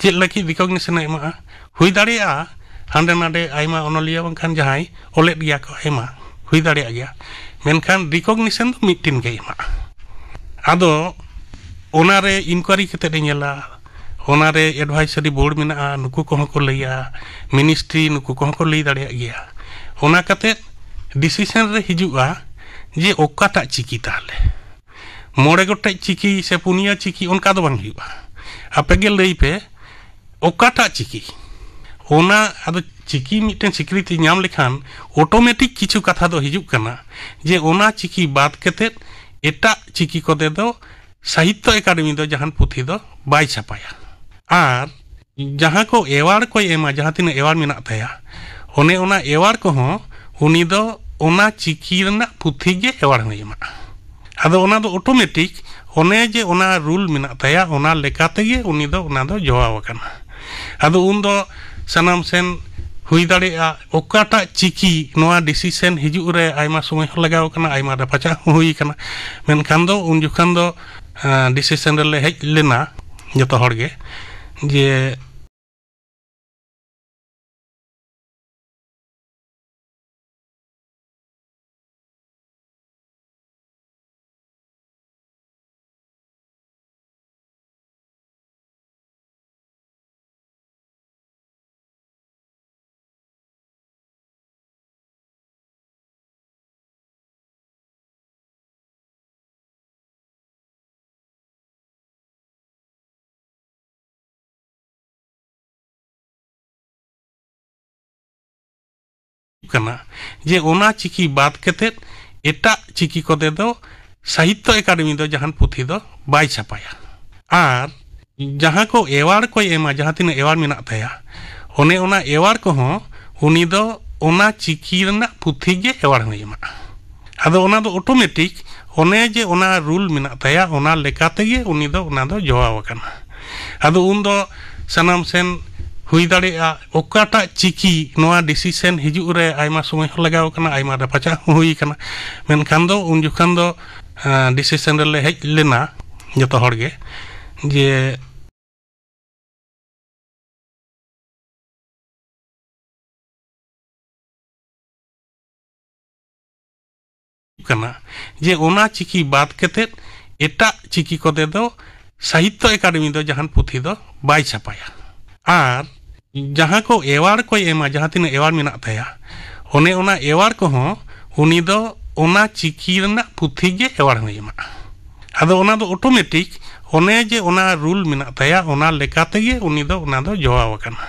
ᱪᱮᱫ ᱞᱟᱹᱜᱤᱫ ᱨᱤᱠᱚᱜᱱᱤᱥᱚᱱ ᱮ ᱮᱢᱟᱜᱼᱟ? ᱦᱩᱭ ᱫᱟᱲᱮᱭᱟᱜᱼᱟ ᱦᱟᱸᱰᱮ ᱱᱟᱰᱮ ᱟᱭᱢᱟ ᱚᱱᱚᱞᱤᱭᱟᱹ ᱵᱟᱝᱠᱷᱟᱱ ᱡᱟᱦᱟᱸᱭ ᱚᱞᱮᱫ ᱜᱮᱭᱟ ᱠᱚ, ᱟᱭᱢᱟ ᱦᱩᱭ ᱫᱟᱲᱮᱭᱟᱜ ᱜᱮᱭᱟ, ᱢᱮᱱᱠᱷᱟᱱ ᱨᱤᱠᱚᱜᱱᱤᱥᱚᱱ ᱫᱚ ᱢᱤᱫᱴᱮᱱ ᱜᱮ ᱮᱢᱟᱜᱼᱟ᱾ ᱟᱫᱚ ᱚᱱᱟᱨᱮ ᱤᱱᱠᱩᱣᱟᱨᱤ ᱠᱟᱛᱮᱫ ᱮ ᱧᱮᱞᱟ, ᱚᱱᱟᱨᱮ ᱮᱰᱵᱷᱟᱭᱥᱟᱨᱤ ᱵᱳᱨᱰ ᱢᱮᱱᱟᱜᱼᱟ, ᱱᱩᱠᱩ ᱠᱚᱦᱚᱸ ᱠᱚ ᱞᱟᱹᱭᱟ, ᱢᱤᱱᱤᱥᱴᱨᱤ ᱱᱩᱠᱩ ᱠᱚᱦᱚᱸ ᱠᱚ ᱞᱟᱹᱭ ᱫᱟᱲᱮᱭᱟᱜ ᱜᱮᱭᱟ᱾ ᱚᱱᱟ ᱠᱟᱛᱮᱫ ᱰᱤᱥᱤᱥᱚᱱ ᱨᱮ ᱦᱤᱡᱩᱜᱼᱟ ᱡᱮ ᱚᱠᱟᱴᱟᱜ ᱪᱤᱠᱤ ᱛᱟᱦᱞᱮ᱾ ᱢᱚᱬᱮ ᱜᱚᱴᱮᱡ ᱪᱤᱠᱤ ᱥᱮ ᱯᱩᱱᱭᱟᱹ ᱪᱤᱠᱤ ᱚᱱᱠᱟ ᱫᱚ ᱵᱟᱝ ᱦᱩᱭᱩᱜᱼᱟ᱾ ᱟᱯᱮ ᱜᱮ ᱞᱟᱹᱭ ᱯᱮ ᱚᱠᱟᱴᱟᱜ ᱪᱤᱠᱤ᱾ ᱚᱱᱟ ᱟᱫᱚ ᱪᱤᱠᱤ ᱢᱤᱫᱴᱮᱱ ᱥᱤᱠᱨᱤᱛᱤ ᱧᱟᱢ ᱞᱮᱠᱷᱟᱱ ᱚᱴᱳᱢᱮᱴᱤᱠ ᱠᱤᱪᱷᱩ ᱠᱟᱛᱷᱟ ᱫᱚ ᱦᱤᱡᱩᱜ ᱠᱟᱱᱟ ᱡᱮ ᱚᱱᱟ ᱪᱤᱠᱤ ᱵᱟᱫ ᱠᱟᱛᱮᱫ ᱮᱴᱟᱜ ᱪᱤᱠᱤ ᱠᱚᱛᱮ ᱫᱚ ᱥᱟᱦᱤᱛᱛᱚ ᱮᱠᱟᱰᱮᱢᱤ ᱫᱚ ᱡᱟᱦᱟᱱ ᱯᱩᱛᱷᱤ ᱫᱚ ᱵᱟᱭ ᱪᱷᱟᱯᱟᱭᱟ᱾ ᱟᱨ ᱡᱟᱦᱟᱸ ᱠᱚ ᱮᱣᱟᱨᱰ ᱠᱚᱭ ᱮᱢᱟ, ᱡᱟᱦᱟᱸ ᱛᱤᱱᱟᱹᱜ ᱮᱣᱟᱨᱰ ᱢᱮᱱᱟᱜ ᱛᱟᱭᱟ, ᱚᱱᱮ ᱚᱱᱟ ᱮᱣᱟᱨᱰ ᱠᱚᱦᱚᱸ ᱩᱱᱤ ᱫᱚ ᱚᱱᱟ ᱪᱤᱠᱤ ᱨᱮᱱᱟᱜ ᱯᱩᱛᱷᱤ ᱜᱮ ᱮᱣᱟᱨᱰ ᱦᱚᱸᱭ ᱮᱢᱟ᱾ ᱟᱫᱚ ᱚᱱᱟ ᱫᱚ ᱚᱴᱳᱢᱮᱴᱤᱠ ᱚᱱᱮ ᱡᱮ ᱚᱱᱟ ᱨᱩᱞ ᱢᱮᱱᱟᱜ ᱛᱟᱭᱟ, ᱚᱱᱟ ᱞᱮᱠᱟ ᱛᱮᱜᱮ ᱩᱱᱤ ᱫᱚ ᱚᱱᱟ ᱫᱚ ᱡᱚᱣᱟᱣ ᱟᱠᱟᱱᱟ᱾ ᱟᱫᱚ ᱩᱱ ᱫᱚ ᱥᱟᱱᱟᱢ ᱥᱮᱱ ᱦᱩᱭ ᱫᱟᱲᱮᱭᱟᱜᱼᱟ, ᱚᱠᱟᱴᱟᱜ ᱪᱤᱠᱤ ᱱᱚᱣᱟ ᱰᱤᱥᱤᱥᱮᱱ ᱦᱤᱡᱩᱜ ᱨᱮ ᱟᱭᱢᱟ ᱥᱚᱢᱚᱭ ᱦᱚᱸ ᱞᱟᱜᱟᱣ ᱟᱠᱟᱱᱟ, ᱟᱭᱢᱟ ᱨᱟᱯᱟᱪᱟᱜ ᱦᱚᱸ ᱦᱩᱭ ᱟᱠᱟᱱᱟ᱾ ᱢᱮᱱᱠᱷᱟᱱ ᱫᱚ ᱩᱱ ᱡᱚᱠᱷᱚᱱ ᱫᱚ, ᱟᱸ, ᱰᱤᱥᱤᱥᱮᱱ ᱨᱮᱞᱮ ᱦᱮᱡ ᱞᱮᱱᱟ ᱡᱚᱛᱚ ᱦᱚᱲ ᱜᱮ ᱡᱮ ᱠᱟᱱᱟ ᱡᱮ ᱚᱱᱟ ᱪᱤᱠᱤ ᱵᱟᱫ ᱠᱟᱛᱮᱫ ᱮᱴᱟᱜ ᱪᱤᱠᱤ ᱠᱚᱛᱮ ᱫᱚ ᱥᱟᱦᱤᱛᱛᱚ ᱮᱠᱟᱰᱮᱢᱤ ᱫᱚ ᱡᱟᱦᱟᱱ ᱯᱩᱛᱷᱤ ᱫᱚ ᱵᱟᱭ ᱪᱷᱟᱯᱟᱭᱟ᱾ ᱟᱨ ᱡᱟᱦᱟᱸ ᱠᱚ ᱮᱣᱟᱨᱰ ᱠᱚᱭ ᱮᱢᱟ, ᱡᱟᱦᱟᱸ ᱛᱤᱱᱟᱹᱜ ᱮᱣᱟᱨᱰ ᱢᱮᱱᱟᱜ ᱛᱟᱭᱟ, ᱚᱱᱮ ᱚᱱᱟ ᱮᱣᱟᱨᱰ ᱠᱚᱦᱚᱸ ᱩᱱᱤ ᱫᱚ ᱚᱱᱟ ᱪᱤᱠᱤ ᱨᱮᱱᱟᱜ ᱯᱩᱛᱷᱤ ᱜᱮ ᱮᱣᱟᱨᱰ ᱦᱚᱸᱭ ᱮᱢᱟ᱾ ᱟᱫᱚ ᱚᱱᱟ ᱫᱚ ᱚᱴᱳᱢᱮᱴᱤᱠ, ᱚᱱᱮ ᱡᱮ ᱚᱱᱟ ᱨᱩᱞ ᱢᱮᱱᱟᱜ ᱛᱟᱭᱟ, ᱚᱱᱟ ᱞᱮᱠᱟ ᱛᱮᱜᱮ ᱩᱱᱤ ᱫᱚ ᱚᱱᱟ ᱫᱚ ᱡᱚᱣᱟᱣ ᱟᱠᱟᱱᱟ᱾ ᱟᱫᱚ ᱩᱱ ᱫᱚ ᱥᱟᱱᱟᱢ ᱥᱮᱱ ᱦᱩᱭ ᱫᱟᱲᱮᱭᱟᱜᱼᱟ, ᱚᱠᱟᱴᱟᱜ ᱪᱤᱠᱤ ᱱᱚᱣᱟ ᱰᱤᱥᱤᱥᱮᱱ ᱦᱤᱡᱩᱜ ᱨᱮ ᱟᱭᱢᱟ ᱥᱚᱢᱚᱭ ᱦᱚᱸ ᱞᱟᱜᱟᱣ ᱠᱟᱱᱟ, ᱟᱭᱢᱟ ᱨᱟᱯᱟᱪᱟᱜ ᱦᱚᱸ ᱦᱩᱭ ᱠᱟᱱᱟ᱾ ᱢᱮᱱᱠᱷᱟᱱ ᱫᱚ ᱩᱱ ᱡᱚᱠᱷᱚᱱ ᱫᱚ, ᱟᱸ, ᱰᱤᱥᱤᱥᱮᱱ ᱨᱮᱞᱮ ᱦᱮᱡ ᱞᱮᱱᱟ ᱡᱚᱛᱚ ᱦᱚᱲ ᱜᱮ, ᱡᱮ ᱠᱟᱱᱟ, ᱡᱮ ᱚᱱᱟ ᱪᱤᱠᱤ ᱵᱟᱫ ᱠᱟᱛᱮᱫ ᱮᱴᱟᱜ ᱪᱤᱠᱤ ᱠᱚᱛᱮ ᱫᱚ ᱥᱟᱦᱤᱛᱛᱚ ᱮᱠᱟᱰᱮᱢᱤ ᱫᱚ ᱡᱟᱦᱟᱱ ᱯᱩᱛᱷᱤ ᱫᱚ ᱵᱟᱭ ᱪᱷᱟᱯᱟᱭᱟ᱾ ᱟᱨ ᱡᱟᱦᱟᱸ ᱠᱚ ᱮᱣᱟᱨᱰ ᱠᱚᱭ ᱮᱢᱟ, ᱡᱟᱦᱟᱸ ᱛᱤᱱᱟᱹᱜ ᱮᱣᱟᱨᱰ ᱢᱮᱱᱟᱜ ᱛᱟᱭᱟ, ᱚᱱᱮ ᱚᱱᱟ ᱮᱣᱟᱨᱰ ᱠᱚᱦᱚᱸ ᱩᱱᱤ ᱫᱚ ᱚᱱᱟ ᱪᱤᱠᱤ ᱨᱮᱱᱟᱜ ᱯᱩᱛᱷᱤ ᱜᱮ ᱮᱣᱟᱨᱰ ᱦᱚᱸᱭ ᱮᱢᱟ᱾ ᱟᱫᱚ ᱚᱱᱟ ᱫᱚ ᱚᱴᱳᱢᱮᱴᱤᱠ, ᱚᱱᱮ ᱡᱮ ᱚᱱᱟ ᱨᱩᱞ ᱢᱮᱱᱟᱜ ᱛᱟᱭᱟ, ᱚᱱᱟ ᱞᱮᱠᱟ ᱛᱮᱜᱮ ᱩᱱᱤ ᱫᱚ ᱚᱱᱟ ᱫᱚ ᱡᱚᱣᱟᱣ ᱟᱠᱟᱱᱟ᱾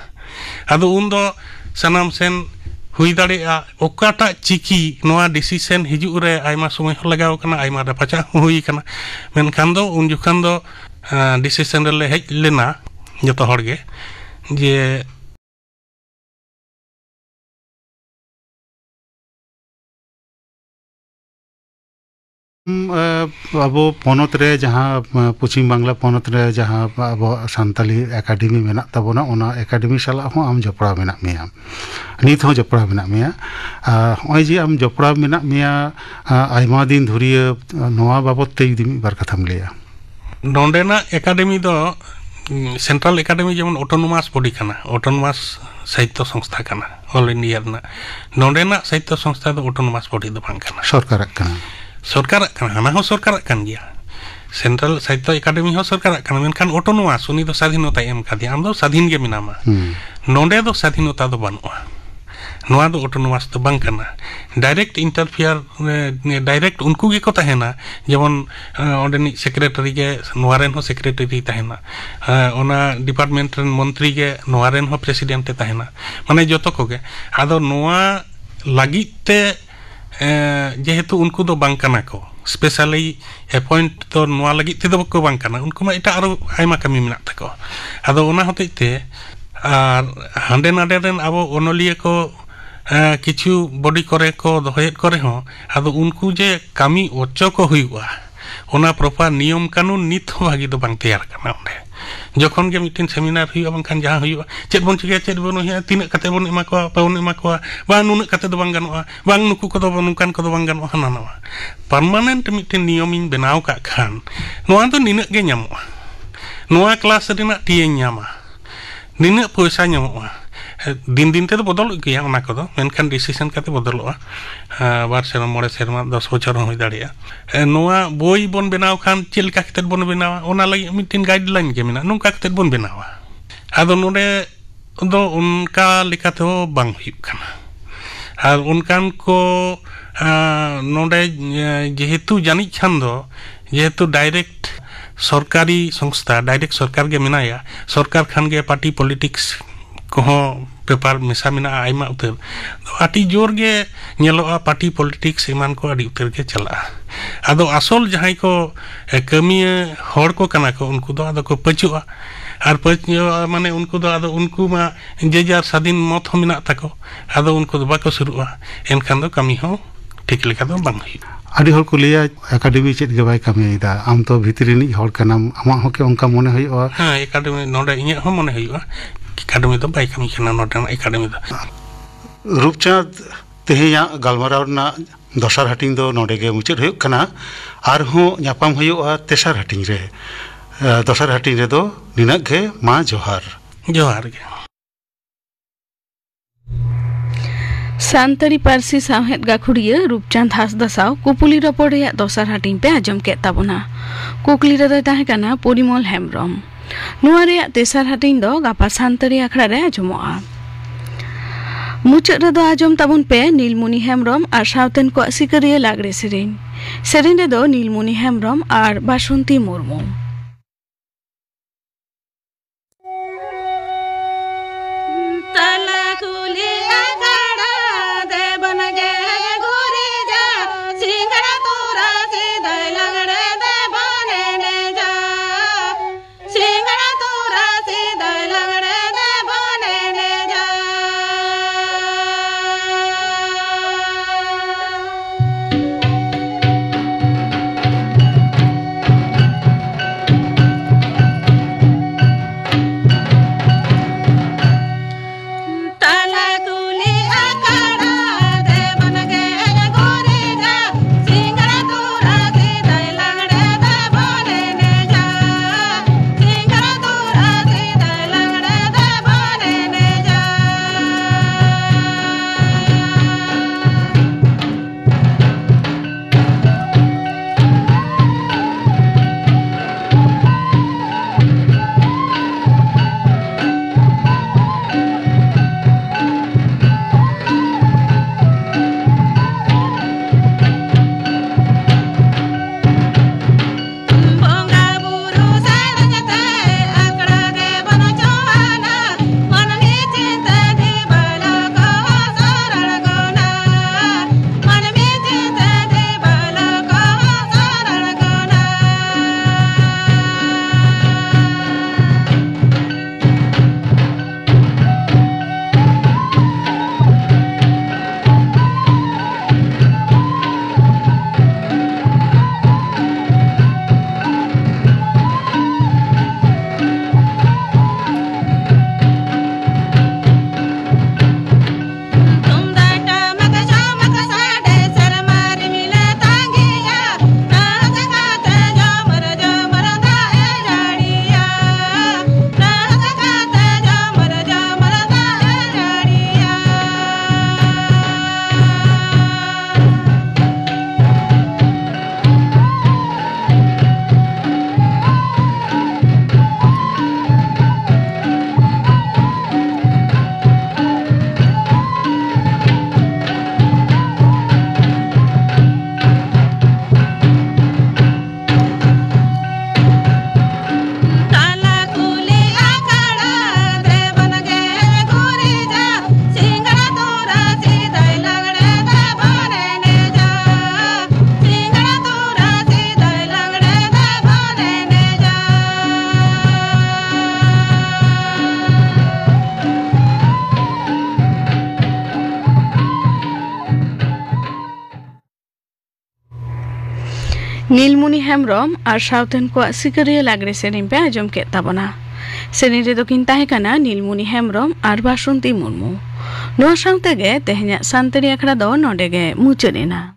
ᱟᱫᱚ ᱩᱱ ᱫᱚ ᱥᱟᱱᱟᱢ ᱥᱮᱱ ᱦᱩᱭ ᱫᱟᱲᱮᱭᱟᱜᱼᱟ, ᱚᱠᱟᱴᱟᱜ ᱪᱤᱠᱤ ᱱᱚᱣᱟ ᱰᱤᱥᱤᱥᱮᱱ ᱦᱤᱡᱩᱜ ᱨᱮ ᱟᱭᱢᱟ ᱥᱚᱢᱚᱭ ᱦᱚᱸ ᱞᱟᱜᱟᱣ ᱠᱟᱱᱟ, ᱟᱭᱢᱟ ᱨᱟᱯᱟᱪᱟᱜ ᱦᱚᱸ ᱦᱩᱭ ᱠᱟᱱᱟ᱾ ᱢᱮᱱᱠᱷᱟᱱ ᱫᱚ ᱩᱱ ᱡᱚᱠᱷᱚᱱ ᱫᱚ, ᱟᱸ, ᱰᱤᱥᱤᱥᱮᱱ ᱨᱮᱞᱮ ᱦᱮᱡ ᱞᱮᱱᱟ ᱡᱚᱛᱚ ᱦᱚᱲ ᱜᱮ, ᱡᱮ ᱩᱸ, ᱮ, ᱟᱵᱚ ᱯᱚᱱᱚᱛ ᱨᱮ ᱡᱟᱦᱟᱸ, ᱮ, ᱯᱚᱪᱷᱤᱢ ᱵᱟᱝᱞᱟ ᱯᱚᱱᱚᱛ ᱨᱮ ᱡᱟᱦᱟᱸ ᱟᱵᱚᱣᱟᱜ ᱥᱟᱱᱛᱟᱞᱤ ᱮᱠᱟᱰᱮᱢᱤ ᱢᱮᱱᱟᱜ ᱛᱟᱵᱚᱱᱟ, ᱚᱱᱟ ᱮᱠᱟᱰᱮᱢᱤ ᱥᱟᱞᱟᱜ ᱦᱚᱸ ᱟᱢ ᱡᱚᱯᱲᱟᱣ ᱢᱮᱱᱟᱜ ᱢᱮᱭᱟ, ᱱᱤᱛ ᱦᱚᱸ ᱡᱚᱯᱲᱟᱣ ᱢᱮᱱᱟᱜ ᱢᱮᱭᱟ᱾ ᱟᱨ ᱦᱚᱸᱜᱼᱚᱭ ᱡᱮ ᱟᱢ ᱡᱚᱯᱲᱟᱣ ᱢᱮᱱᱟᱜ ᱢᱮᱭᱟ, ᱟ, ᱟᱭᱢᱟ ᱫᱤᱱ ᱫᱷᱩᱨᱤᱭᱟᱹ, ᱱᱚᱣᱟ ᱵᱟᱵᱚᱛ ᱛᱮ ᱡᱩᱫᱤ ᱢᱤᱫ ᱵᱟᱨ ᱠᱟᱛᱷᱟᱢ ᱞᱟᱹᱭᱟ᱾ ᱱᱚᱰᱮᱱᱟᱜ ᱮᱠᱟᱰᱮᱢᱤ ᱫᱚ, ᱩᱸ, ᱥᱮᱱᱴᱨᱟᱞ ᱮᱠᱟᱰᱮᱢᱤ ᱡᱮᱢᱚᱱ ᱚᱴᱳᱱᱳᱢᱟᱥ ᱵᱚᱰᱤ ᱠᱟᱱᱟ, ᱚᱴᱳᱱᱳᱢᱟᱥ ᱥᱟᱦᱤᱛᱛᱚ ᱥᱚᱝᱥᱛᱷᱟ ᱠᱟᱱᱟ, ᱚᱞ ᱤᱱᱰᱤᱭᱟ ᱨᱮᱱᱟᱜ᱾ ᱱᱚᱰᱮᱱᱟᱜ ᱥᱟᱦᱤᱛᱛᱚ ᱥᱚᱝᱥᱛᱷᱟ ᱫᱚ ᱚᱴᱳᱱᱳᱢᱟᱥ ᱵᱚᱰᱤ ᱫᱚ ᱵᱟᱝ ᱠᱟᱱᱟ᱾ ᱥᱚᱨᱠᱟᱨᱟᱜ ᱠᱟᱱᱟ᱾ ᱥᱚᱨᱠᱟᱨᱟᱜ ᱠᱟᱱᱟ, ᱦᱟᱱᱟ ᱦᱚᱸ ᱥᱚᱨᱠᱟᱨᱟᱜ ᱠᱟᱱ ᱜᱮᱭᱟ᱾ ᱥᱮᱱᱴᱨᱟᱞ ᱥᱟᱦᱤᱛᱛᱚ ᱮᱠᱟᱰᱮᱢᱤ ᱦᱚᱸ ᱥᱚᱨᱠᱟᱨᱟᱜ ᱠᱟᱱᱟ, ᱢᱮᱱᱠᱷᱟᱱ ᱚᱴᱳᱱᱳᱢᱟᱥ, ᱩᱱᱤ ᱫᱚ ᱥᱟᱫᱷᱤᱱᱚᱛᱟᱭ ᱮᱢ ᱠᱟᱫᱮᱭᱟ, ᱟᱢ ᱫᱚ ᱥᱟᱫᱷᱤᱱ ᱜᱮ ᱢᱮᱱᱟᱢᱟ᱾ ᱦᱩᱸ᱾ ᱱᱚᱰᱮ ᱫᱚ ᱥᱟᱫᱷᱤᱱᱚᱛᱟ ᱫᱚ ᱵᱟᱹᱱᱩᱜᱼᱟ᱾ ᱱᱚᱣᱟ ᱫᱚ ᱚᱴᱳᱱᱳᱢᱟᱥ ᱫᱚ ᱵᱟᱝ ᱠᱟᱱᱟ᱾ ᱰᱟᱭᱨᱮᱠᱴ ᱤᱱᱴᱟᱨᱯᱷᱤᱭᱟᱨ, ᱮ, ᱰᱟᱭᱨᱮᱠᱴ ᱩᱱᱠᱩ ᱜᱮᱠᱚ ᱛᱟᱦᱮᱱᱟ᱾ ᱡᱮᱢᱚᱱ, ᱮ, ᱚᱸᱰᱮᱱᱤᱡ ᱥᱮᱠᱨᱮᱴᱟᱨᱤ ᱜᱮ ᱱᱚᱣᱟ ᱨᱮᱱ ᱦᱚᱸ ᱥᱮᱠᱨᱮᱴᱟᱨᱤ ᱛᱟᱦᱮᱱᱟ, ᱮ, ᱚᱱᱟ ᱰᱤᱯᱟᱨᱴᱢᱮᱱᱴ ᱨᱮᱱ ᱢᱚᱱᱛᱨᱤ ᱜᱮ ᱱᱚᱣᱟ ᱨᱮᱱ ᱦᱚᱸ ᱯᱨᱮᱥᱤᱰᱮᱱᱴ ᱮ ᱛᱟᱦᱮᱱᱟ, ᱢᱟᱱᱮ ᱡᱚᱛᱚ ᱠᱚᱜᱮ᱾ ᱟᱫᱚ ᱱᱚᱣᱟ ᱞᱟᱹᱜᱤᱫ ᱛᱮ, ᱮ, ᱡᱮᱦᱮᱛᱩ ᱩᱱᱠᱩ ᱫᱚ ᱵᱟᱝ ᱠᱟᱱᱟ ᱠᱚ, specially appoint ᱫᱚ ᱱᱚᱣᱟ ᱞᱟᱹᱜᱤᱫ ᱛᱮᱫᱚ ᱠᱚ ᱵᱟᱝ ᱠᱟᱱᱟ, ᱩᱱᱠᱩ ᱢᱟ ᱮᱴᱟᱜ ᱟᱨᱚ ᱟᱭᱢᱟ ᱠᱟᱹᱢᱤ ᱢᱮᱱᱟᱜ ᱛᱟᱠᱚᱣᱟ᱾ ᱟᱫᱚ ᱚᱱᱟ ᱦᱚᱛᱮᱡ ᱛᱮ ᱟᱨ ᱦᱟᱸᱰᱮ ᱱᱟᱰᱮ ᱨᱮᱱ ᱟᱵᱚ ᱚᱱᱚᱞᱤᱭᱟᱹ ᱠᱚ, ᱮᱸ, ᱠᱤᱪᱷᱩ ᱵᱚᱰᱤ ᱠᱚᱨᱮ ᱠᱚ ᱫᱚᱦᱚᱭᱮᱫ ᱠᱚ ᱨᱮᱦᱚᱸ, ᱟᱫᱚ ᱩᱱᱠᱩ ᱡᱮ ᱠᱟᱹᱢᱤ ᱚᱪᱚ ᱠᱚ ᱦᱩᱭᱩᱜᱼᱟ, ᱚᱱᱟ proper ᱱᱤᱭᱚᱢ ᱠᱟᱹᱱᱩᱱ ᱱᱤᱛ ᱦᱚᱸ ᱵᱷᱟᱹᱜᱤ ᱫᱚ ᱵᱟᱝ ᱛᱮᱭᱟᱨ ᱠᱟᱱᱟ ᱚᱸᱰᱮ᱾ ᱡᱚᱠᱷᱚᱱ ᱜᱮ ᱢᱤᱫᱴᱮᱱ ᱥᱮᱢᱤᱱᱟᱨ ᱦᱩᱭᱩᱜᱼᱟ, ᱵᱟᱝᱠᱷᱟᱱ ᱡᱟᱦᱟᱸ ᱦᱩᱭᱩᱜᱼᱟ, ᱪᱮᱫ ᱵᱚᱱ ᱪᱤᱠᱟᱹᱭᱟ, ᱪᱮᱫ ᱵᱚᱱ ᱩᱭᱦᱟᱹᱨᱟ, ᱛᱤᱱᱟᱹᱜ ᱠᱟᱛᱮ ᱵᱚᱱ ᱮᱢᱟ ᱠᱚᱣᱟ, ᱵᱟᱵᱚᱱ ᱮᱢᱟ ᱠᱚᱣᱟ, ᱵᱟᱝ ᱱᱩᱱᱟᱹᱜ ᱠᱟᱛᱮ ᱫᱚ ᱵᱟᱝ ᱜᱟᱱᱚᱜᱼᱟ, ᱵᱟᱝ ᱱᱩᱠᱩ ᱠᱚᱫᱚ ᱱᱚᱝᱠᱟᱱ ᱠᱚᱫᱚ ᱵᱟᱝ ᱜᱟᱱᱚᱜᱼᱟ, ᱦᱟᱱᱟ ᱱᱟᱣᱟ᱾ Permanent ᱢᱤᱫᱴᱮᱱ ᱱᱤᱭᱚᱢᱤᱧ ᱵᱮᱱᱟᱣ ᱠᱟᱜ ᱠᱷᱟᱱ, ᱱᱚᱣᱟ ᱫᱚ ᱱᱤᱱᱟᱹᱜ ᱜᱮ ᱧᱟᱢᱚᱜᱼᱟ, ᱱᱚᱣᱟ ᱠᱞᱟᱥ ᱨᱮᱱᱟᱜ ᱴᱤᱭᱟᱹᱧ ᱧᱟᱢᱟ, ᱱᱤᱱᱟᱹᱜ ᱯᱚᱭᱥᱟ ᱧᱟᱢᱚᱜᱼᱟ᱾ ᱫᱤᱱ ᱫᱤᱱ ᱛᱮᱫᱚ ᱵᱚᱫᱚᱞᱚᱜ ᱜᱮᱭᱟ ᱚᱱᱟ ᱠᱚᱫᱚ, ᱢᱮᱱᱠᱷᱟᱱ ᱰᱤᱥᱤᱥᱚᱱ ᱠᱟᱛᱮ ᱵᱚᱫᱚᱞᱚᱜᱼᱟ᱾ ᱟᱸ, ᱵᱟᱨ ᱥᱮᱨᱢᱟ, ᱢᱚᱬᱮ ᱥᱮᱨᱢᱟ, ᱫᱚᱥ ᱵᱚᱪᱷᱚᱨ ᱦᱚᱸ ᱦᱩᱭ ᱫᱟᱲᱮᱭᱟᱜᱼᱟ᱾ ᱮ, ᱱᱚᱣᱟ ᱵᱳᱭ ᱵᱚᱱ ᱵᱮᱱᱟᱣ ᱠᱷᱟᱱ ᱪᱮᱫ ᱞᱮᱠᱟ ᱠᱟᱛᱮ ᱵᱚᱱ ᱵᱮᱱᱟᱣᱟ, ᱚᱱᱟ ᱞᱟᱹᱜᱤᱫ ᱢᱤᱫᱴᱮᱱ ᱜᱟᱭᱤᱰᱞᱟᱭᱤᱱ ᱜᱮ ᱢᱮᱱᱟᱜᱼᱟ, ᱱᱚᱝᱠᱟ ᱠᱟᱛᱮ ᱵᱚᱱ ᱵᱮᱱᱟᱣᱟ᱾ ᱟᱫᱚ ᱱᱚᱰᱮ ᱫᱚ ᱚᱱᱠᱟ ᱞᱮᱠᱟ ᱛᱮᱦᱚᱸ ᱵᱟᱝ ᱦᱩᱭᱩᱜ ᱠᱟᱱᱟ᱾ ᱟᱨ ᱚᱱᱠᱟᱱ ᱠᱚ, ᱟᱸ, ᱱᱚᱰᱮ, ᱮ, ᱡᱮᱦᱮᱛᱩ ᱡᱟᱹᱱᱤᱡ ᱠᱷᱟᱱ ᱫᱚ, ᱡᱮᱦᱮᱛᱩ ᱰᱟᱭᱨᱮᱠᱴ ᱥᱚᱨᱠᱟᱨᱤ ᱥᱚᱝᱥᱛᱷᱟ, ᱰᱟᱭᱨᱮᱠᱴ ᱥᱚᱨᱠᱟᱨ ᱜᱮ ᱢᱮᱱᱟᱭᱟ, ᱥᱚᱨᱠᱟᱨ ᱠᱷᱟᱱ ᱜᱮ ᱯᱟᱨᱴᱤ ᱯᱚᱞᱤᱴᱤᱠᱥ ᱠᱚᱦᱚᱸ ᱵᱮᱯᱟᱨ ᱢᱮᱥᱟ ᱢᱮᱱᱟᱜᱼᱟ ᱟᱭᱢᱟ ᱩᱛᱟᱹᱨ᱾ ᱟᱹᱰᱤ ᱡᱳᱨ ᱜᱮ ᱧᱮᱞᱚᱜᱼᱟ, ᱯᱟᱨᱴᱤ ᱯᱚᱞᱤᱴᱤᱠᱥ ᱮᱢᱟᱱ ᱠᱚ ᱟᱹᱰᱤ ᱩᱛᱟᱹᱨ ᱜᱮ ᱪᱟᱞᱟᱜᱼᱟ᱾ ᱟᱫᱚ ᱟᱥᱚᱞ ᱡᱟᱦᱟᱸᱭ ᱠᱚ, ᱮ, ᱠᱟᱹᱢᱤᱭᱟᱹ ᱦᱚᱲ ᱠᱚ ᱠᱟᱱᱟ ᱠᱚ, ᱩᱱᱠᱩ ᱫᱚ ᱟᱫᱚ ᱠᱚ ᱯᱟᱹᱪᱩᱜᱼᱟ᱾ ᱟᱨ ᱯᱟᱹᱪᱩᱜᱼᱟ ᱢᱟᱱᱮ ᱩᱱᱠᱩ ᱫᱚ ᱟᱫᱚ ᱩᱱᱠᱩ ᱢᱟ ᱡᱮ ᱡᱟᱨ ᱥᱟᱫᱷᱤᱱ ᱢᱚᱛ ᱦᱚᱸ ᱢᱮᱱᱟᱜ ᱛᱟᱠᱚ, ᱟᱫᱚ ᱩᱱᱠᱩ ᱫᱚ ᱵᱟᱠᱚ ᱥᱩᱨᱩᱜᱼᱟ, ᱮᱱᱠᱷᱟᱱ ᱫᱚ ᱠᱟᱹᱢᱤ ᱦᱚᱸ ᱴᱷᱤᱠ ᱞᱮᱠᱟ ᱫᱚ ᱵᱟᱝ ᱦᱩᱭᱩᱜᱼᱟ᱾ ᱟᱹᱰᱤ ᱦᱚᱲ ᱠᱚ ᱞᱟᱹᱭᱟ, "ᱮᱠᱟᱰᱮᱢᱤ ᱪᱮᱫ ᱜᱮ ᱵᱟᱭ ᱠᱟᱹᱢᱤᱭᱮᱫᱟ, ᱟᱢ ᱛᱚ ᱵᱷᱤᱛᱨᱤ ᱨᱤᱱᱤᱡ ᱦᱚᱲ ᱠᱟᱱᱟᱢ, ᱟᱢᱟᱜ ᱦᱚᱸ ᱠᱤ ᱚᱱᱠᱟ ᱢᱚᱱᱮ ᱦᱩᱭᱩᱜᱼᱟ?" ᱦᱮᱸ, ᱮᱠᱟᱰᱮᱢᱤ, ᱱᱚᱰᱮ ᱤᱧᱟᱹᱜ ᱦᱚᱸ ᱢᱚᱱᱮ ᱦᱩᱭᱩᱜᱼᱟ, ᱮᱠᱟᱰᱮᱢᱤ ᱫᱚ ᱵᱟᱭ ᱠᱟᱹᱢᱤ ᱠᱟᱱᱟ ᱱᱚᱰᱮᱱᱟᱜ ᱮᱠᱟᱰᱮᱢᱤ ᱫᱚ᱾ ᱨᱩᱯᱪᱟᱸᱫᱽ, ᱛᱮᱦᱮᱧᱟᱜ ᱜᱟᱞᱢᱟᱨᱟᱣ ᱨᱮᱱᱟᱜ ᱫᱚᱥᱟᱨ ᱦᱟᱹᱴᱤᱧ ᱫᱚ ᱱᱚᱰᱮ ᱜᱮ ᱢᱩᱪᱟᱹᱫ ᱦᱩᱭᱩᱜ ᱠᱟᱱᱟ᱾ ᱟᱨᱦᱚᱸ ᱧᱟᱯᱟᱢ ᱦᱩᱭᱩᱜᱼᱟ ᱛᱮᱥᱟᱨ ᱦᱟᱹᱴᱤᱧ ᱨᱮ᱾ ᱮ, ᱫᱚᱥᱟᱨ ᱦᱟᱹᱴᱤᱧ ᱨᱮᱫᱚ ᱱᱤᱱᱟᱹᱜ ᱜᱮ, ᱢᱟ ᱡᱚᱦᱟᱨ᱾ ᱡᱚᱦᱟᱨ ᱜᱮ᱾ ᱥᱟᱱᱛᱟᱲᱤ ᱯᱟᱹᱨᱥᱤ ᱥᱟᱶᱦᱮᱫ ᱜᱟᱹᱠᱷᱩᱲᱤᱭᱟᱹ ᱨᱩᱯᱪᱟᱸᱫᱽ ᱦᱟᱸᱥᱫᱟ ᱥᱟᱶ ᱠᱩᱯᱩᱞᱤ ᱨᱚᱯᱚᱲ ᱨᱮᱭᱟᱜ ᱫᱚᱥᱟᱨ ᱦᱟᱹᱴᱤᱧ ᱯᱮ ᱟᱸᱡᱚᱢ ᱠᱮᱫ ᱛᱟᱵᱚᱱᱟ᱾ ᱠᱩᱠᱞᱤ ᱨᱮᱫᱚᱭ ᱛᱟᱦᱮᱸ ᱠᱟᱱᱟ ᱯᱚᱨᱤᱢᱚᱞ ᱦᱮᱢᱵᱽᱨᱚᱢ᱾ ᱱᱚᱣᱟ ᱨᱮᱭᱟᱜ ᱛᱮᱥᱟᱨ ᱦᱟᱹᱴᱤᱧ ᱫᱚ ᱜᱟᱯᱟ ᱥᱟᱱᱛᱟᱲᱤ ᱟᱠᱷᱲᱟ ᱨᱮ ᱟᱸᱡᱚᱢᱚᱜᱼᱟ᱾ ᱢᱩᱪᱟᱹᱫ ᱨᱮᱫᱚ ᱟᱸᱡᱚᱢ ᱛᱟᱵᱚᱱ ᱯᱮ ᱱᱤᱞᱢᱩᱱᱤ ᱦᱮᱢᱵᱽᱨᱚᱢ ᱟᱨ ᱥᱟᱶᱛᱮᱱ ᱠᱚᱣᱟᱜ ᱥᱤᱠᱟᱹᱨᱤᱭᱟᱹ ᱞᱟᱜᱽᱲᱮ ᱥᱮᱨᱮᱧ᱾ ᱥᱮᱨᱮᱧ ᱨᱮᱫᱚ ᱱᱤᱞᱢᱩᱱᱤ ᱦᱮᱢᱵᱽᱨᱚᱢ ᱟᱨ ᱵᱟᱥᱚᱱᱛᱤ ᱢᱩᱨᱢᱩ᱾ ᱛᱟᱞᱟ ᱠᱩᱞᱦᱤ ᱟᱠᱷᱲᱟ ᱫᱮᱵᱚᱱ ᱜᱮ ᱜᱩᱨᱤᱡᱟ, ᱥᱤᱸᱜᱟᱲ ᱛᱚᱨᱟ ᱱᱤᱞᱢᱩᱱᱤ ᱦᱮᱢᱵᱽᱨᱚᱢ ᱟᱨ ᱥᱟᱶᱛᱮᱱ ᱠᱚᱣᱟᱜ ᱥᱤᱠᱟᱹᱨᱤᱭᱟᱹ ᱞᱟᱜᱽᱲᱮ ᱥᱮᱨᱮᱧ ᱯᱮ ᱟᱸᱡᱚᱢ ᱠᱮᱫ ᱛᱟᱵᱚᱱᱟ᱾ ᱥᱮᱨᱮᱧ ᱨᱮᱫᱚ ᱠᱤᱱ ᱛᱟᱦᱮᱸ ᱠᱟᱱᱟ ᱱᱤᱞᱢᱩᱱᱤ ᱦᱮᱢᱵᱽᱨᱚᱢ ᱟᱨ ᱵᱟᱥᱚᱱᱛᱤ ᱢᱩᱨᱢᱩ᱾ ᱱᱚᱣᱟ ᱥᱟᱶᱛᱮ ᱜᱮ ᱛᱮᱦᱮᱧᱟᱜ ᱥᱟᱱᱛᱟᱲᱤ ᱟᱠᱷᱲᱟ ᱫᱚ ᱱᱚᱰᱮ ᱜᱮ ᱢᱩᱪᱟᱹᱫ ᱮᱱᱟ᱾